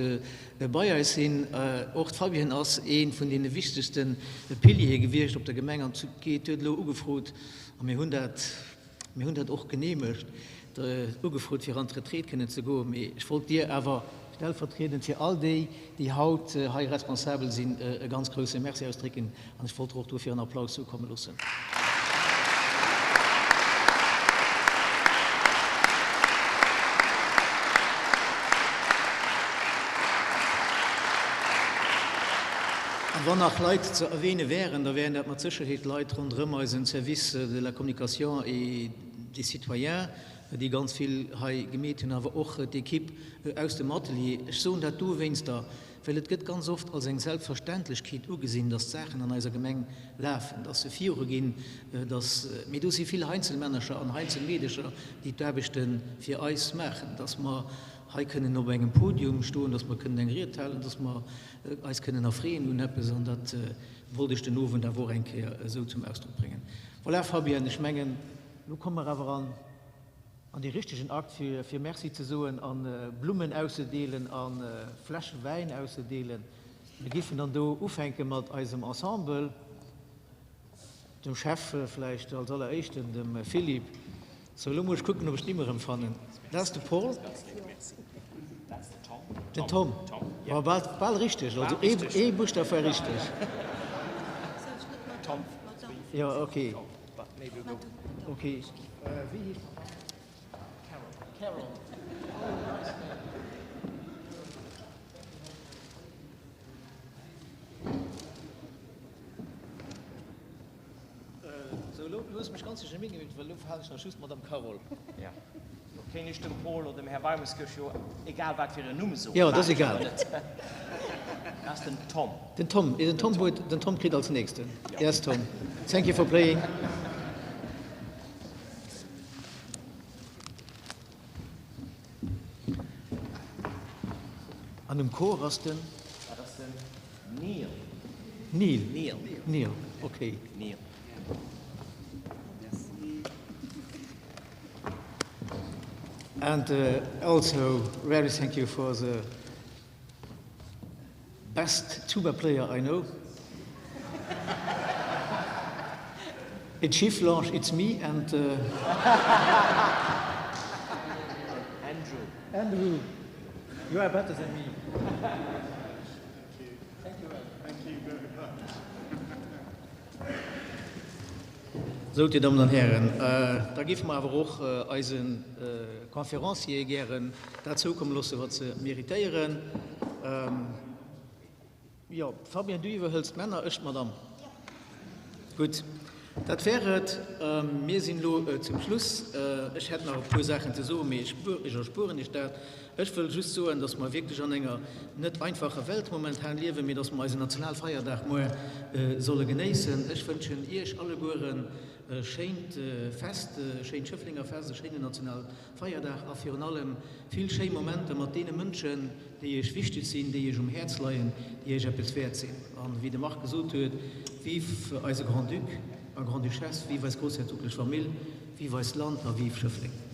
bei eis sinn. Och d'Fabienne ass ee vun deene wichtegste Piliere gewiescht op der Gemeng an huet elo ugefrot, A mir hunn dat, mir hunn dat och geneemegt, ugefrot, fir an d'Retraite kënnen ze goen. Mee ech wollt dir awer stellvertriedend fir all déi, déi haut hei responsabel sinn, e ganz grouse Merci ausdrécken an ech wollt der och dofir en Applaus zoukomme loossen. A wann nach Leit ze erwähne wären, da wären dat mat Sécherheet Leit ronderëm eisen Service de la communication et des citoyens, déi ganz vill hei gemeet hunn, awer och d'Equipe aus dem Atelier. Ech soen dat dowéinster, well et gëtt ganz oft als eng Selbstverständlechkeet ugesinn, dass d'Saachen an eiser Gemeng lafen, dass se viruginn, dass, mee do si vill Heinzelmännercher an Heinzelmeedecher, déi d'Aarbechte fir eis maachen, dass mer hei kënnen op engem Podium stoen, dass mer kënnen eng Ried halen, dass mer eis kënnen erfreeën un eppes an dat wollt ech den Owend awer och eng Kéier esou zum Ausdrock bréngen. Voilà, Fabienne, ech mengen, elo komme mer awer an an dee richtegen Akt, fir fir Merci ze soen a Blummen auszedeelen a Fläsche Wäin auszedeelen. Mir géifen dann do ufänke mat eisem Ensemble. Dem Chef vläicht als alleréischten, dem Philippe. Sou, elo muss ech kucken, ob ech d'Nimm erëm fannen. Dat ass de Paul. Den Tom. War bal, bal richteg. Also ee, ee Buschtaf war richteg. Jo, okay. Okay. Wéi heescht d'Madame? Carol. Carol. Sou, elo hues mech ganz duercherneen gemeet, well elo halen ech nach just d'Madame Carol. Jo, do kéint ech dem Paul oder dem Här Weimerskirch jo egal wat fir en Numm soen. Jo, dat ass egal. Dat ass den Tom. Den Tom, den Tom huet, den Tom kritt als nächsten. Yes, Tom. Thank you for playing. An um Chor ass den? Dat ass den Neil. Neil. Neil. Neil, okay. Neil. And also very thank you for the Best tuba player I know. In Schifflange it's me and Andrew. Andrew, you are better than me. Thank you. Thank you very much. Sou, Dir Dammen an Hären, da géife mer awer och eise Conférenciere gären dat zoukomme loosse, wat se méritéieren. Jo, Fabienne, du iwwerhëls d'Männer, ech d'Madame. Gutt, dat wär et. Mir sinn elo zum Schluss. Ech hätt nach e puer Saachen ze soen, mee ech erspueren Iech dat. Ech wëll just soen, dass mer wierklech an enger net einfacher Welt momentan liewen, mee dass mer eisen Nationalfeierdag muer solle genéissen. Ech wënschen Iech allegueren. E schéint Fest, e schéint Schëfflenger Fest, e schéinen Nationalfeierdag a virun allem vill schéi Momenter mat deene Mënschen, déi Iech wichteg sinn, déi Iech um Häerz leien, déi Iech eppes wäert sinn. A wéi de Marc gesot huet, Vive eise Grand-Duc a Grande-Duchesse, vive eis groussherzoglech Famill, vive eist Land a vive Schëffleng!